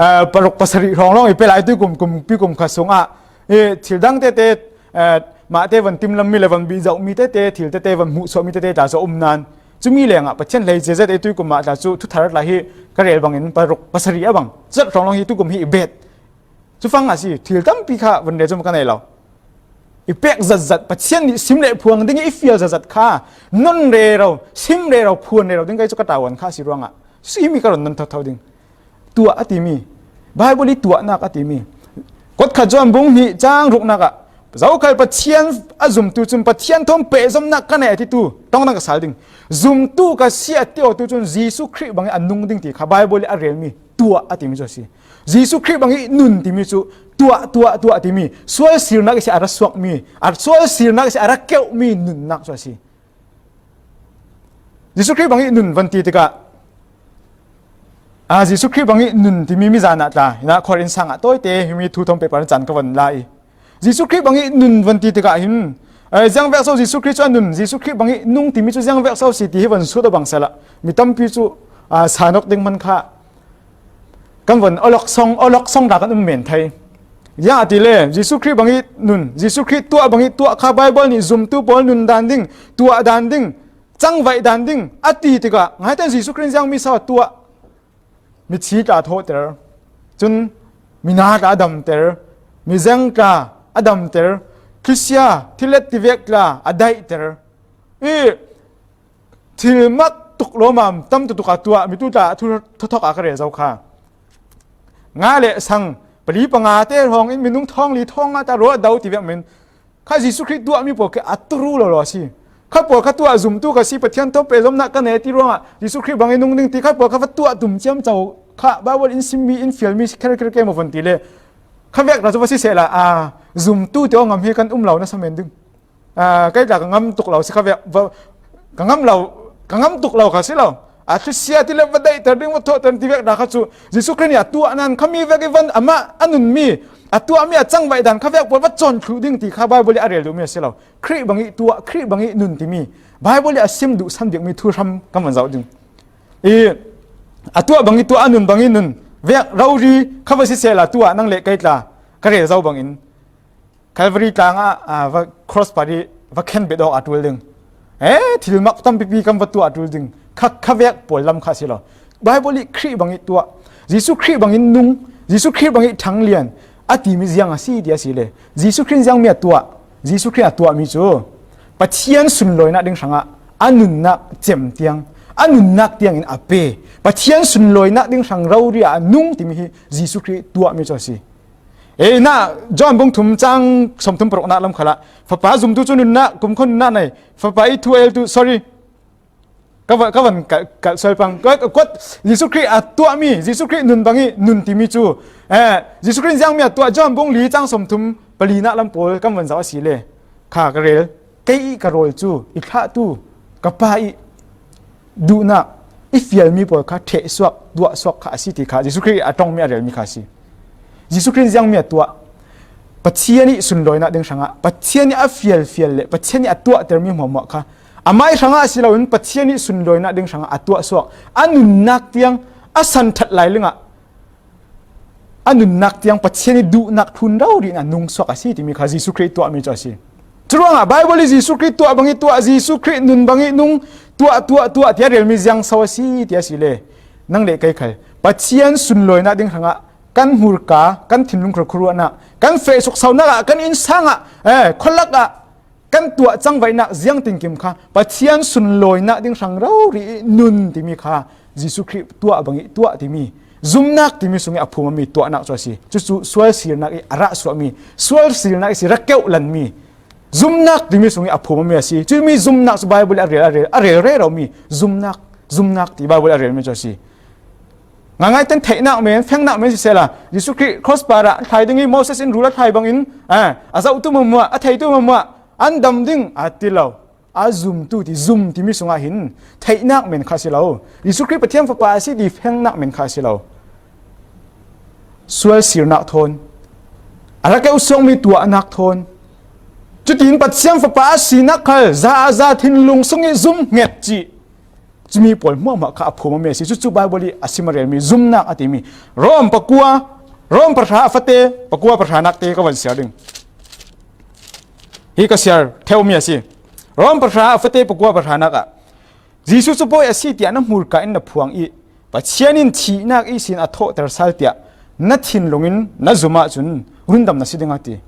eh, paruk pasarih hrawng lawng i pe lai. Tuikum, kum, tuikum khat sungah, eh, thil dang tete, eh, mahte van timlammi le van bih zohmi tete, thil tete van hmuh suahmi tete tla cu a um nan, cumi lengah Pathian hleice zet i tuikum ah tla cu thuthar tla hi ka rel bangin paruk pasarih a bang zet hrawng lawng hi tuikum hi i bet. Cufang a si, thil tampi kha van rel cun ka nei lo. I pek zatzat, Pathian nih sim le phuang ding ih i fial zatzat kha non rero, sim rero, phuan rero ding kei cu ka ṭawan kha a si ruangah simi ka run nan thotho ding. Tuah a timi, Bible ih tuahnak a timi, kotkhat Johan bung hnih cang ruknak ah, zokhal Pathian a zumtu cun Pathian thawn pehzomnak ka nei a titu ṭongdang ka sal ding. Zumtu ka si a ti awtu cun Jesuh Khrih bangin a nung ding ti kha Bible ih a relmi tuah a timi cu a si. Jesuh Khrih bangih nun timi cu tuah, tuah, tuah timi, sualsirnak ihsin a ra suakmi, a sualsirnak ihsin a ra keuhmi nunnak cu a si. Jesuh Khrih bangih nun van ti tikah, a, Jesuh Khrih bangih nun timi mizan ah tla, hinah khuar innsang ah tawite himi thu thawn pehpar caan ka van la ih, Jesuh Khrih bangih nun van ti tikah hin, eh, ziangvek so Jesuh Khrih cu a nun, Jesuh Khrih bangih nung timi cu ziangvek so si ti hi van sut a bang sehla, mi tampi cu, ah, sanok ding hman kha kan van awlok song, awlok song ta kan um men thei. Ziangahtile Jesuh Khrih bangih nun, Jesuh Khrih tuah bangih tuah kha Bible nih zumtu pawl nun dan ding, tuah dan ding, cangvaih dan ding a ti tikah, ngaihtan Jesuh Khrih in ziangmi so a tuah? Mithi tla a thawhter, cun mina tla a damter, mizeng tla a damter, thlisia, thillet tivek tla a daihter. Ih thil mak tuk lawmam tam tuktuk a tuah, mitu tla a thu thawthawk a ka rel zo kha. Nga le sang pali panga te hrawng in minung thawng li thawng nga ta ruah do tivek men. Kha Jesuh Khrih tuahmi pawl khi a turu lo lo a si. Kha pawl kha tuah zumtu ka si, Pathian thawn pehzomnak ka nei ti ruangah Jesuh Khrih bangin nung ding ti kha pawl kha va tuah tum ciamco kha Bible in simmi in fialmi si kherkher ke maw van ti le. Kha vek ta cu va si sehla, a, zumtu te aw ngam hi kan um lo nasa men ding. A, kei tla ka ngam tuk lo si kha vek, va, ka ngam lo, ka ngam tuk lo kha si lo. A thlisia ti le va daihter ding, va thawhter ti vek ta kha cu Jesuh Khrih nih a tuah nan khami vek i van amah a nunmi, a tuahmi a cangvaih dan kha vek pawl va cawn thluh ding ti kha Bible ih a rel duhmi a si lo. Khrih bangih tuah, Khrih bangih nun timi Bible ih a sim duh san bikmi thu hram kan van zoh ding. Ih a tuah bangih tuah, a nun bangih nun vek rori kha va si sehla tuah nang le kei tla ka rel zo bangin Calvary tlang ah, ah, va cross parih va khen bet awk a ṭul ding. Eh, thil mak tampipi kan va tuah a ṭul ding. Kha, kha vek pawl lam kha si lo. Bible ih Khrih bangih tuah, Jesuh Khrih bangin nung, Jesuh Khrih bangih ṭhanglian a timi ziang a si ti a si le. Jesuh Khrih in ziangmi a tuah, Jesuh Khrih a tuahmi cu Pathian sunlawinak ding hrangah a nunnak cem tiang, a nunnak tiangin a pe. Pathian sunlawinak ding hrang rori ah a nung timi hi Jesuh Khrih tuahmi cu a si. Ei, na, John bung thum cang sawmthum paruknak lam khalah, Fapa zumtu cu nunnak, kumkhua nunnak nei, Fapa ih thu a eltu, sorry. Ka va, ka van ka, ka sual pang. Ka, ka kuat, Jesuh Khrih a tuahmi, Jesuh Khrih nun bangih nun timi cu, eh, Jesuh Khrih in ziangmi a tuah, John bung li cang sawmthum palinak lam pawl kan van zoh a si le. Kha ka rel, kei ih ka rawl cu, i thlahtu, ka Pa ih duhnak i fialmi pawl kha ṭhehsuak, tuahsuak kha a si ti kha Jesuh Khrih a ṭongmi a relmi kha a si. Jesuh Khrih in ziangmi a tuah, Pathian ih sunlawinak ding hrangah Pathian ih a fialfial le Pathian ih a tuahtermi hmuahhmuah kha amah ih hrangah a si loin Pathian ih sunlawinak ding hrangah a tuahsuak, a nunnak tiang a san ṭhat lai lingah a nunnak tiang Pathian ih duhnak thlun rori in a nungsuak a si timi kha Jesuh Khrih tuahmi cu a si. Curuangah Baibal ih Jesuh Khrih tuah bangih tuah, Jesuh Khrih nun bangih nung tuah, tuah, tuah tiah relmi ziangso a si ti a si le, nang le kei khal Pathian sunlawinak ding hrangah kan hmurka, kan thinlung khuaruahnak, kan feh suksaunak ah, kan innsang ah, eh, khualak ah kan tuah cangvaihnak ziangtinkim kha Pathian sunlawinak ding hrang rori ih nun timi kha Jesuh Khrih tuah bangih tuah timi, zumnak timi sungih a phumami tuahnak cu a si. Cucu sual sirnak ih a rah suahmi, sual sirnak ih si rak keuh lanmi, zumnak timi sungih a phumami a si. Cumi zumnak cu Baibal ih a rel, a rel, a rel reromi zumnak, zumnak ti Baibal ih a relmi cu a si. Ngaingai ten theihnak men, fengnak men sisehla, Jesuh Khrih cross parah a thlai ding ih Moses in rul a thlai bangin, eh, a zohtu mamuah, a theitu mamuah, an dam ding a ti lo. A zumtu ti, zum timi sungah hin theihnak men kha a si lo. Jesuh Khrih Pathian Fapa a si ti fengnak men kha a si lo. Sual sirnak thawn, a rak keuh suakmi tuahnak thawn, cutin Pathian Fapa a sinak khal za a za thinlung sungih zumhnget cih, cumi pawl hmuahhmuah kha a phumami a si. Cucu Baibal ih a sim a relmi zumnak a timi Rom pakua, Rom pahra a fate, pakua pahranak te ka van siar ding. Hi ka siar theumi a si. Rom pahra a fate, pakua pahranak ah, Jesuh cu Bawi a si tiah na hmurka in na phuang ih Pathian in thihnak ihsin a thawhter sal tiah na thinlung in na zum ahcun rundam na si ding a ti.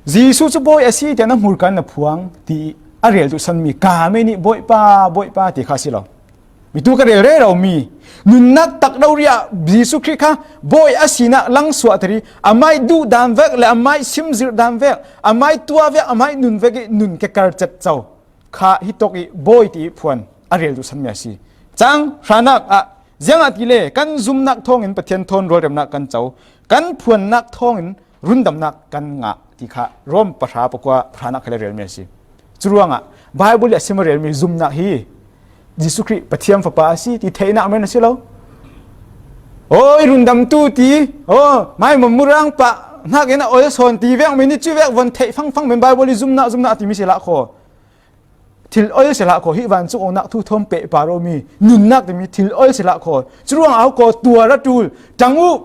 Jesuh cu Bawi a si tiah na hmurka in na phuang ti ih a rel duhsanmi ka men ih Bawipa, Bawipa ti kha a si lo. Mitu ka rel reromi nunnak tak rori ah Jesuh Khrih kha Bawi a sinak langsuahter ih amah ih duhdan vek le amah ih simzirh dan vek, amah ih tuah vek, amah ih nun vek ih nun kekar cetco kha hitawk ih Bawi ti ih phuan a rel duhsanmi a si. Cang hranak ah, ziangahtile kan zumnak thawngin Pathian thawn rualremnak kan co, kan phuannak thawngin rundamnak kan ngah ti kha Rom pahra pakua hranak khal a relmi a si. Curuangah Baibal ih a sim a relmi zumnak hi Jesuh Khrih Pathian Fapa a si ti theihnak men a si lo. Awi, rundamtu ti, aw, maimam murang pah hnakin a ol sawn ti vek men ih cuvek von theih fangfang men Baibal ih zumnak, zumnak a timi si lah khaw. Thil ol si lah khaw, hi vancung awknak thu thawn pehpar awmi nunnak timi thil ol si lah khaw. Curuangah a khaw tuar a ṭul, ṭang uh,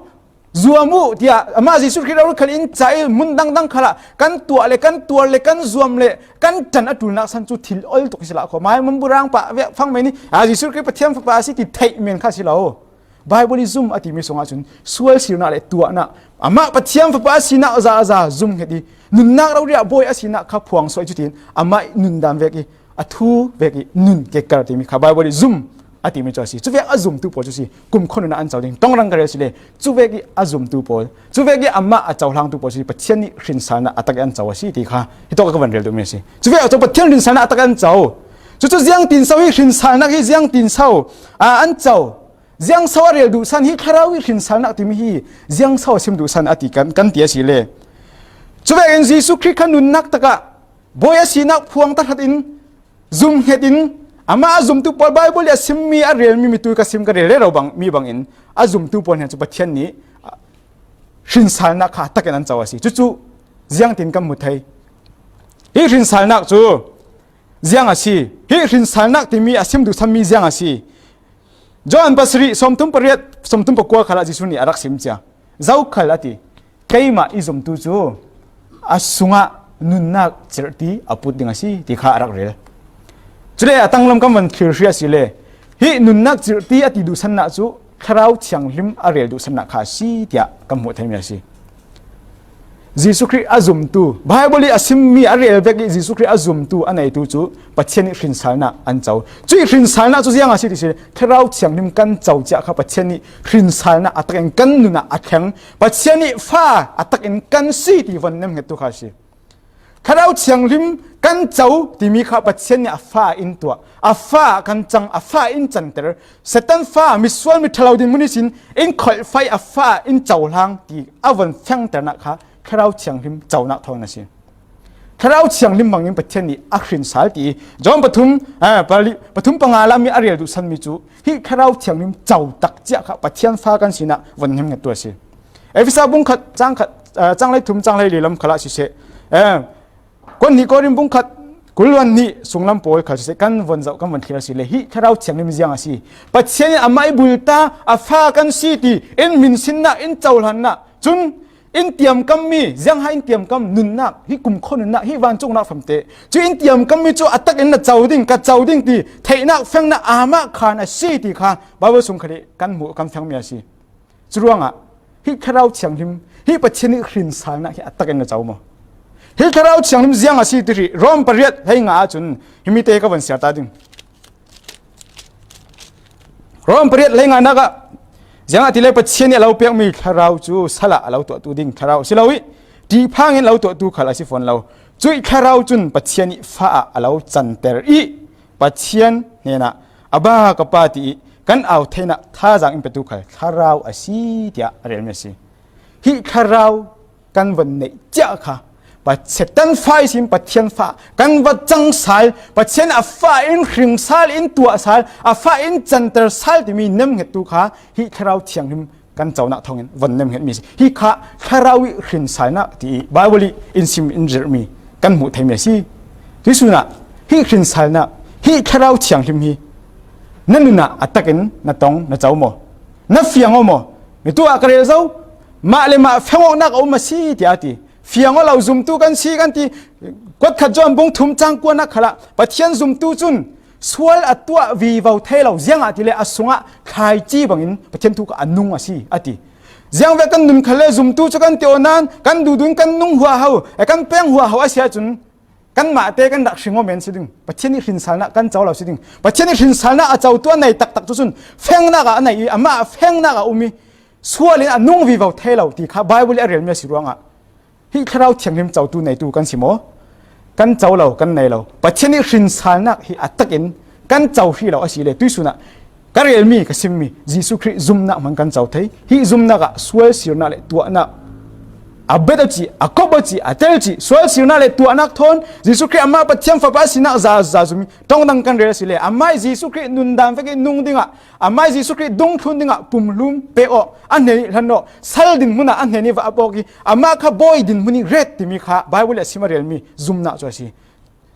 zuam uh, tiah amah Jesuh Khrih rori khal in ca ih mun dangdang khalah kan tuah le kan tuar le kan zuam le kan ṭan a ṭulnak san cu thil ol tuk hi si lah khaw. Maimam murang pah vek fang men ih, a, Jesuh Khrih Pathian Fapa a si ti theih men kha a si lo. Baibal ih zum a timi sungah cun sual sirnak le tuahnak, amah Pathian Fapa a sinak za a za zumhnget ih nunnak rori ah Bawi a sinak kha phuang suah ih cutin amah ih nundan vek ih a thu vek ih nun kekar timi kha Baibal ih zum a timi cu a si. Cuvek a zumtu pawl cu si, kumkhua nun ah an co ding, ṭongrang ka rel si le, cuvek ih a zumtu pawl, cuvek ih amah a cohlangtu pawl cu si, Pathian ih hrinsalnak a tak ih an co a si ti kha hitawk ka van rel duhmi a si. Cuvek ah cu Pathian hrinsalnak a tak ih an co. Cucu ziangtin so hi hrinsalnak hi ziangtin so, aa, an co? Ziangso a rel duhsan hi Thlarau ih hrinsalnak timi hi ziangso a sim duhsan a ti kan, kan ti a si le. Cuvekin Jesuh Khrih kha nunnak takah Bawi a sinak phuang tahratin zumhnget in amah a zumtu pawl Baibal ih a simmi a relmi mitu ka sim ka rel rero bang, mi bangin a zumtu pawl hnen cu Pathian nih hrinsalnak kha a takin an co a si. Cucu ziangtin kan hmu thei? Hi hrinsalnak cu ziang a si? Hi hrinsalnak timi a sim duhsanmi ziang a si? Johan pasarih, sawmthum pariat, sawmthum pakua khalah Jesuh nih a rak sim cia. Zokhal a ti, keimah i zumtu cu a sungah nunnak cirhti a put ding a si ti kha a rak rel. Cule a tanglam kan van thlir hri a si le, hih nunnak cirhti a ti duhsannak cu Thlarau Thianghlim a rel duhsannak kha a si tiah kan hmuh theimi a si. Jesuh Khrih a zumtu, Baibal ih a simmi a rel vek ih Jesuh Khrih a zumtu a neitu cu Pathian ih hrinsalnak an co. Cuih hrinsalnak cu ziang a si ti si, Thlarau Thianghlim kan co ciah kha Pathian ih hrinsalnak a takin kan nun ah a thleng, Pathian ih fa a takin kan si ti von nemhngettu kha a si. Thlarau Thianghlim kan co timi kha Pathian nih a fa in tuah, a fa kan cang, a fa in canter, Satan fa, misual miṭhalo dinhmun ihsin in kholhfaih a fa in cohlang ti a von fengternak kha Thlarau Thianghlim conak thawng a si. Thlarau Thianghlim hmangin Pathian nih a hrinsal ti John pathum, eh, pali, pathum panga lam ih a rel duhsanmi cu hih Thlarau Thianghlim co tak ciah kha Pathian fa kan sinah von nemhngettu a si. Efesa bung khat, cang khat, eh, cang lei thum, cang lei li lam khalah siseh, eh, Korin, Korin bung khat, Kul hluan hnih sunglam pawl khal siseh kan von zoh, kan von thlir a si le, hih Thlarau Thianghlim ziang a si? Pathian in amah i bul ta, a fa kan si ti in minsinna, in cohlanna, cun in tiamkammi, ziangha in tiamkam nunnak, hih kumkhua nunnak, hih vancungnak famte cu in tiamkammi cu a takin na co ding, ka co ding ti theihnak fengnak amah khan a si ti kha Baibal sung khal i kan hmuh, kan fengmi a si. Curuangah hih Thlarau Thianghlim, hih Pathian ih hrinsalnak hi a takin na co maw? Hih Thlarau Thianghlim ziang a si ti hi Rom pariat hleinga ahcun himi te ka von siar ta ding. Rom pariat hleinganak ah, ziangahtile Pathian ih a lo pekmi Thlarau cu sal ah a lo tuahtu ding Thlarau a si lo ih, ṭihphang in a lo tuahtu khal a si fawn lo. Cuih Thlarau cun Pathian ih fa ah a lo canter ih, Pathian hnenah, "A ba, ka Pa," ti ih kan au theinak thazaang in petu khal Thlarau a si, tiah a relmi a si. Hih Thlarau kan von neih tiah kha Satan fa ihsin Pathian fa kan va cang sal, Pathian a fa in hring sal, in tuah sal, a fa in canter sal timi nemhngettu kha hih Thlarau Thianghlim kan conak thawngin von nemhngetmi a si. Hi kha Thlarau ih hrinsalnak ti ih Baibal ih in sim, in zirhmi kan hmuh theimi a si. Tuihsun ah hih hrinsalnak, hih Thlarau Thianghlim hi na nun ah a takin na tong, na co maw? Na fiang aw maw? Mi tu ah ka rel zo, mah le mah feng awknak a um a si, tiah a ti. Fiang aw lo, zumtu kan si kan ti. Kuatkhat Johan bung thum cang kuanak khalah Pathian zumtu cun sual a tuah vivo thei lo, ziangahtile a sungah thlaici bangin Pathian thu kha a nung a si, a ti. Ziangvek kan nun khalle zumtu cu kan ti aw nain kan duhduh in kan nung huaho, eh, kan peng huaho a si ahcun kanmah te kan rak hring aw men si ding. Pathian ih hrinsalnak kan co lo si ding. Pathian ih hrinsalnak a cotu a nei taktak cu cun fengnak ah a nei ih amah fengnak ah a um ih sual in a nung vivo thei lo ti kha Baibal ih a relmi a si ruangah hih Thlarau Thianghlim cotu neitu kan si maw? Kan co lo, kan nei lo. Pathian ih hrinsalnak hi a takin kan co hrih lo a si le, tuihsun ah ka relmi, ka simmi Jesuh Khrih zumnak hmang kan co thei. Hih zumnak ah sual sirnak le tuahnak a bet a cih, a kop a cih, a tel cih, sual sirnak le tuahnak thawn Jesuh Khrih amah Pathian Fapa sinak za, za zummi ṭongdang kan rel a si le, amah ih Jesuh Khrih nundan vek ih nung dingah, amah ih Jesuh Khrih dungthlun dingah pumhlum pe awk, a hnen ih hlan awk, sal dinhmun ah a hnen ih va ap awk ih, amah kha bawi dinhmun ih ret timi kha Baibal ih a sim a relmi zumnak cu a si.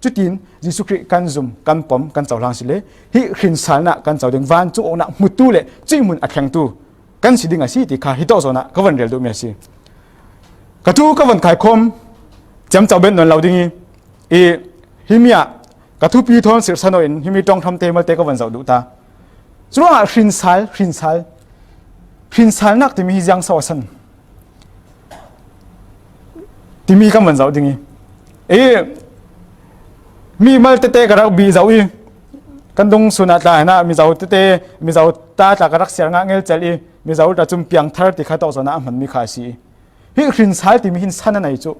Cutin Jesuh Khrih kan zum, kan pom, kan cohlang si le, hih hrinsalnak kan co ding, vancung awknak hmutu le cuih hmun a thlengtu kan si ding a si ti kha hitawk zawn ah ka von rel duhmi a si. Ka thu ka von khaikhawm ciamco bet nawn lo ding ih, ih, himi ah ka thupi thawn sirhsan aw in himi ṭong hramte malte ka von zoh duh ta. Curuangah hrinsal, hrinsal, hrinsalnak timi hi ziang so a san timi kan van zoh ding ih, ih, mi mal tete ka rak bih zoh ih, kan dung sun ah tla hinah Mizo tete, Mizo ta tla ka rak siar ngah ngelcel ih, Mizo ta cun piangthar ti kha tawk zawn ah a hmanmi kha a si ih, hih hrinsal timi hin san a nei cu.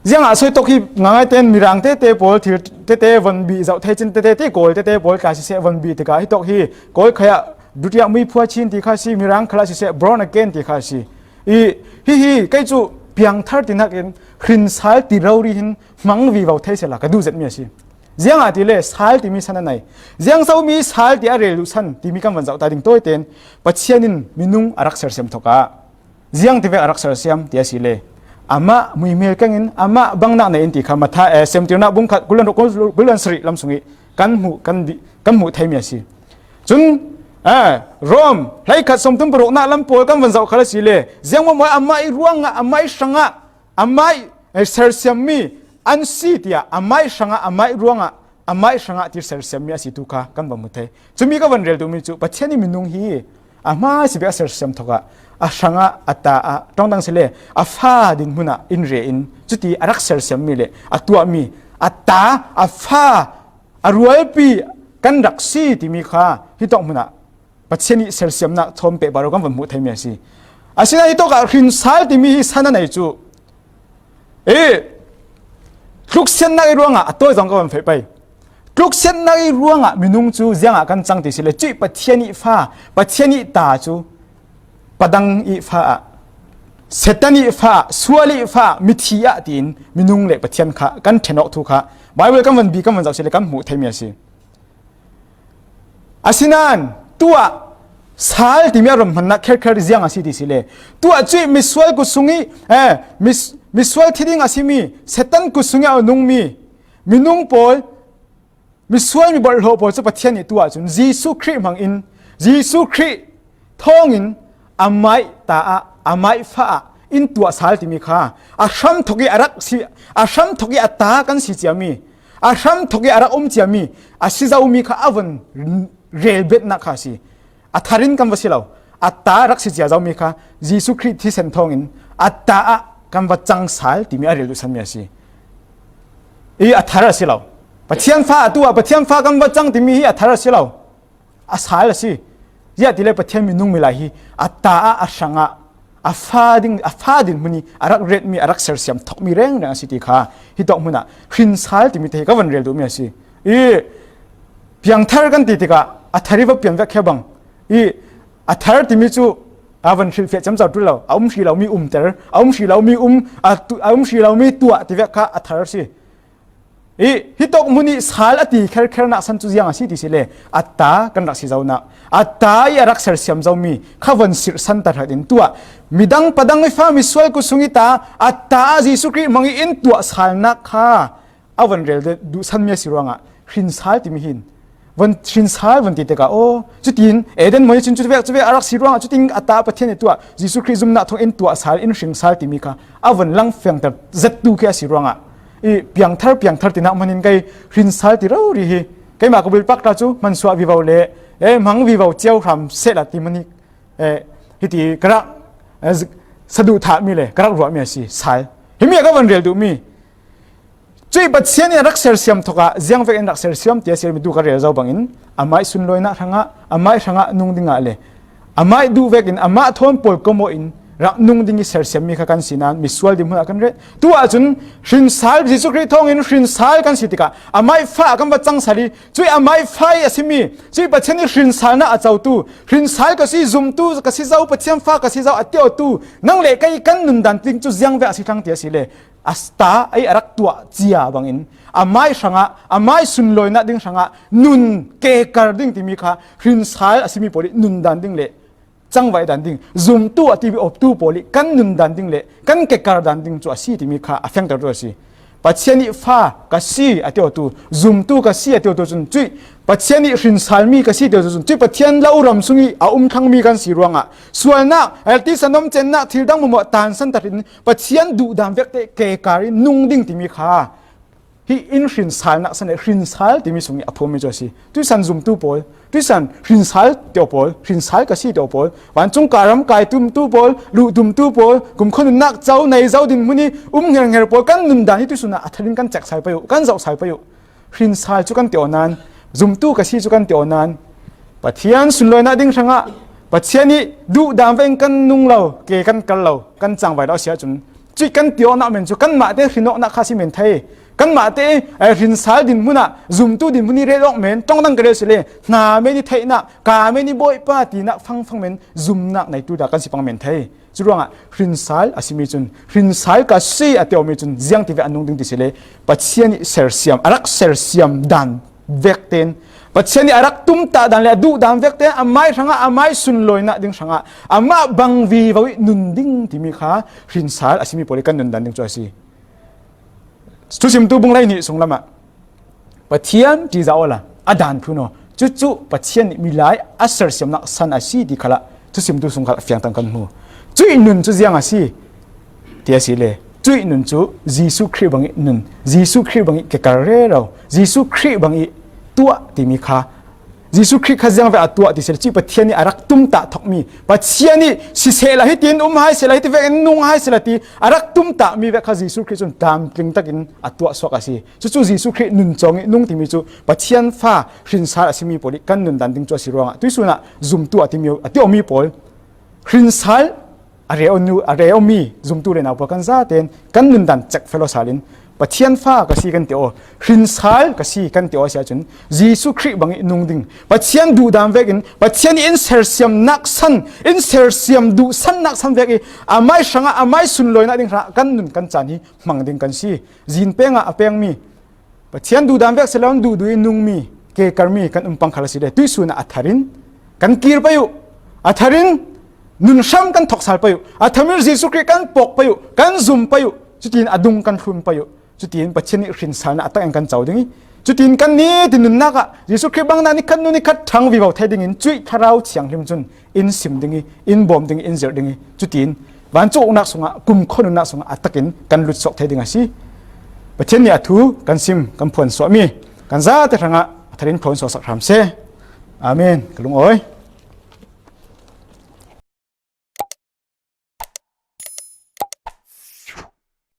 Ziangah soi tawk hi ngaingai tein Mirang tete pawl thil tete von bih zoh thei cin tete ti Kawl tete pawl tla siseh von bih tikah hi tawk hi Kawl khai ah Dutiah Muiphua Chin ti kha si, Mirang khalah siseh born again ti kha si. Ih, hihi kei cu piangthar tinak in hrinsal ti rori hin hmang vivo thei sehla ka duh zetmi a si. Ziangahtile sal timi san a nei. Ziangsomi sal ti a rel duh san timi kan van zoh ta ding tawi tein Pathian in minung a rak sersiam thokah ziang tivek a rak sersiam ti a si le, amah muihmel kengin amah bangnak nei in ti kha Matha, eh, Semtirnak bungkhat kulhlan ruk, kulhlan sarih lam sungih kan hmuh, kan dih, kan hmuh theimi a si. Cun, eh, Rom hleikhat sawmthum paruknak lam pawl kan van zoh khal a si le, ziangmawmaw amah ih ruangah, amah ih hrangah, amah ih, eh, sersiammi an si tiah amah ih hrangah, amah ih ruangah, amah ih hrangah ti sersiammi a si tu kha kan va hmu thei. Cumi ka van rel duhmi cu Pathian ih minung hi a hmaisabik a sersiam thokah a hrangah, a ta ah, ṭongdang si le a fa dinhmun ah in re in cuti a rak sersiammi le a tuahmi a ta, a fa, a rualpi kan rak si timi kha hitawk hmun ah Pathian ih sersiamnak thawn pehpar kan van hmuh theimi a si. Asinain hitawk ah hrinsal timi hi san a nei cu, eh, tluksiatnak ih ruangah a tawi zong ka van feh pei. Tluksiatnak ih ruangah minung cu ziangah kan cang ti si le, cuih Pathian ih fa, Pathian ih ta cu padang ih fa ah, Satan ih fa ah, sual ih fa ah, mithi ah tiin minung le Pathian kha kan ṭhen awk thu kha Baibal kan van bi, kan van zoh si le kan hmuh theimi a si. Asinain tuah sal timi a ram hmannak kherkher ziang a si ti si le, tuah cuih misual kut sungih, eh, mis-, misual thi ding a simi, Satan kut sungah a nungmi minung pawl, misual mibolhhlawh pawl cu Pathian nih tu ahcun Jesuh Khrih hmangin, Jesuh Khrih thawngin amah ta ah, amah fa ah in tuah sal timi kha a hramthok ih a rak si, a hramthok ih a ta kan si ciami, a hramthok ih a rak um ciami a si zomi kha a von relbetnak kha a si. A thar in kan va si lo. A ta rak si cia zomi kha Jesuh Khrih thisen thawngin a ta ah kan va cang sal timi a rel duhsanmi a si. Ih a thar a si lo. Pathian fa a tu ah Pathian fa kan va cang timi hi a thar a si lo. A sal a si. Ziah tile Pathian minung milai hi a ta ah a hrangah a fa ding, a fa dinhmun ih a rak retmi, a rak sersiam thokmi rengreng a si ti kha hitawk hmunah hrin sal timi te hi ka von rel duhmi a si. Ih piangthar kan ti tikah a thar ih va pian vek khia bang. Ih a thar timi cu a von hrilhfiah ciamco ṭul lo, a um hrih lomi umter, a um hrih lomi um, a tu-, a um hrih lomi tuah ti vek kha a thar a si. Ih hitawk hmun ih sal a ti kherkhernak san cu ziang a si ti si le, a ta kan rak si zonak, a ta ih a rak sersiam zomi kha von sirhsan tahratin tuah midang padang ih fa misual kut sung ih ta, a ta ah Jesuh Khrih hmang ih in tuah salnak kha a von rel duhsanmi a si ruangah hrin sal timi hin von hrin sal von ti tikah, aw, cutin Eden mawh ih cun cuvek cuvek a rak si ruangah cutin a ta Pathian ih tuah Jesuh Khrih zumnak thawng in tuah sal, in hring sal timi kha a von langfiangter zettu khi a si ruangah ih piangthar, piangthar tinak hmanin kei hrin sal ti rori hi keimah ka bulpak ta cu hmansuah vivo le, eh, hmang vivo cio hram sehla ti hmani, eh, hiti ka rak, eh, z-, saduhthahmi le ka rak ruahmi a si sal. Himi a ka von rel duhmi. Cuih Pathian in a rak sersiam thokah ziang vekin rak sersiam ti a si mi tu ka rel zo bangin amah ih sunlawinak hrangah, amah ih hrangah nung dingah le amah ih duh vekin amah thawn pawl komawh in rak nung ding ih sersiammi kha kan si nain misual dinhmun ah kan ret. Tu ahcun hrin sal, Jesuh Khrih thawngin hrin sal kan si tikah amah ih fa kan va cang sal ih cuih amah ih fa ih a simi, cuih Pathian ih hrin salnak a cotu, hrin sal ka si, zumtu ka si zo, Pathian fa ka si zo a ti awtu nang le kei kan nundan ding cu ziang ve a si thlang ti a si le a ta ih a rak tuah cia bangin amah ih hrangah, amah ih sunlawinak ding hrangah nun kekar ding timi kha hrin sal a simi pawl ih nundan ding le cangvaih dan ding, zumtu a ti ih awptu pawl ih kan nundan ding le kan kekar dan ding cu a si timi kha a fiangtertu a si. Pathian ih fa ka si a ti awtu, zumtu ka si a ti awtu cun cuih Pathian ih hrin salmi ka si a ti awtu cun cuih Pathian lo ram sung ih a um thlangmi kan si ruangah sualnak, eh, tisa, nuamcennak, thil dang mawhmawh tansan tahratin Pathian duhdan vekte kekar in nung ding timi kha hi in hrin salnak san le hrin sal timi sung ih a phawmi cu a si. Tuihsan zumtu pawl, tuihsan hrin sal ti aw pawl, hrin sal ka si ti aw pawl, vancung ka ram kai tumtu pawl, luh tumtu pawl, kumkhua nunnak co nei zo dinhmun ih um ngernger pawl kan nundan hi tuihsun ah a thar in kan cek sal pei uh, kan zoh sal pei uh. Hrin sal cu kan ti aw nain, zumtu ka si cu kan ti aw nain, Pathian sunlawinak ding hrangah Pathian ih duhdan vekin kan nung lo, ke kan kar lo, kan cangvai lo a si ahcun cuih kan ti awknak men cu kanmah te hrin awknak kha a si men thei. Kanmah te, eh, hrin sal dinhmun ah, zumtu dinhmun ih rel awk men, ṭong dang ka rel si le, hna men ih theihnak, ka men ih Bawipa tinak fangfang men zumnak neitu dah kan si pang men thei. Curuangah hrin sal a simi cun, hrin sal ka si a ti awmi cun, ziang tivek a nung ding ti si le, Pathian ih sersiam, a rak sersiam dan vekten, Pathian ih a rak tumtah dan le a duh dan vekten, amai hrangah amai sunlawinak ding hrangah, amah bang vivo ih nun ding timi kha hrin sal a simi pawl ih kan nun dan ding cu a si. Thusimtu bung hleihnih sunglamah Pathian ṭihzah awla a dan phun aw. Cucu Pathian nih milai a sersiamnak san a si ti khalah thusimtu sung khalah fiangtang kan hmu. Cuih nun cu ziang a si ti a si le, cuih nun cu Jesuh Khrih bangih nun, Jesuh Khrih bangih kekar rero, Jesuh Khrih bangih tuah timi kha Jesuh Khrih kha ziangvek a tuah ti si le, cuih Pathian nih a rak tumtah thokmi, Pathian nih sisehla hitin um hai sehla, hiti vekin nung hai sehla ti a rak tumtahmi vek kha Jesuh Khrih cun tlamtling takin a tuah suak a si. Cucu Jesuh Khrih nun cawng ih nung timi cu Pathian fa hrin sal a simi pawl ih kan nundan ding cu a si ruangah tuihsun ah zumtu a timi, a ti awmi pawl hrin sal a reu nu, a reu mi zumtu le nau pawl kan zaten kan nundan cek felo sal in Pathian fa ka si kan ti aw, hrin sal ka si kan ti aw a si ahcun Jesuh Khrih bangih nung ding, Pathian duhdan vekin Pathian ih in sersiamnak san, in sersiam duhsannak san vek ih amai hrangah amai sunlawinak ding hrangah kan nun kan caan hi hmang ding kan si. Zin pengah a pengmi Pathian duhdan vek si lo, duhduh ih nungmi, kekarmi kan um pang khal a si le, tuihsun ah a thar in kan kir pei uh, a thar in nun hram kan thok sal pei uh, a thar in Jesuh Khrih kan pawk pei uh, kan zum pei uh. Cutin a dung kan hlun pei uh. Cutin Pathian nih hrinsalna a takin kan co ding hi. Cutin kan nitin nunnak ah Jesuh Khrih bang na nikhat nu nikhat ṭhang vivo thei dingin cuih Thlarau Thianghlim cun in sim ding hi, in bawm ding hi, in zirh ding hi. Cutin vancung uknak sungah, kumkhua nunnak sungah a takin kan lutsawh thei ding a si. Pathian nih a thu kan sim, kan phuan suahmi kan zate hrangah a tharin phuan suahsak hram seh. Amen. Ka lungawi.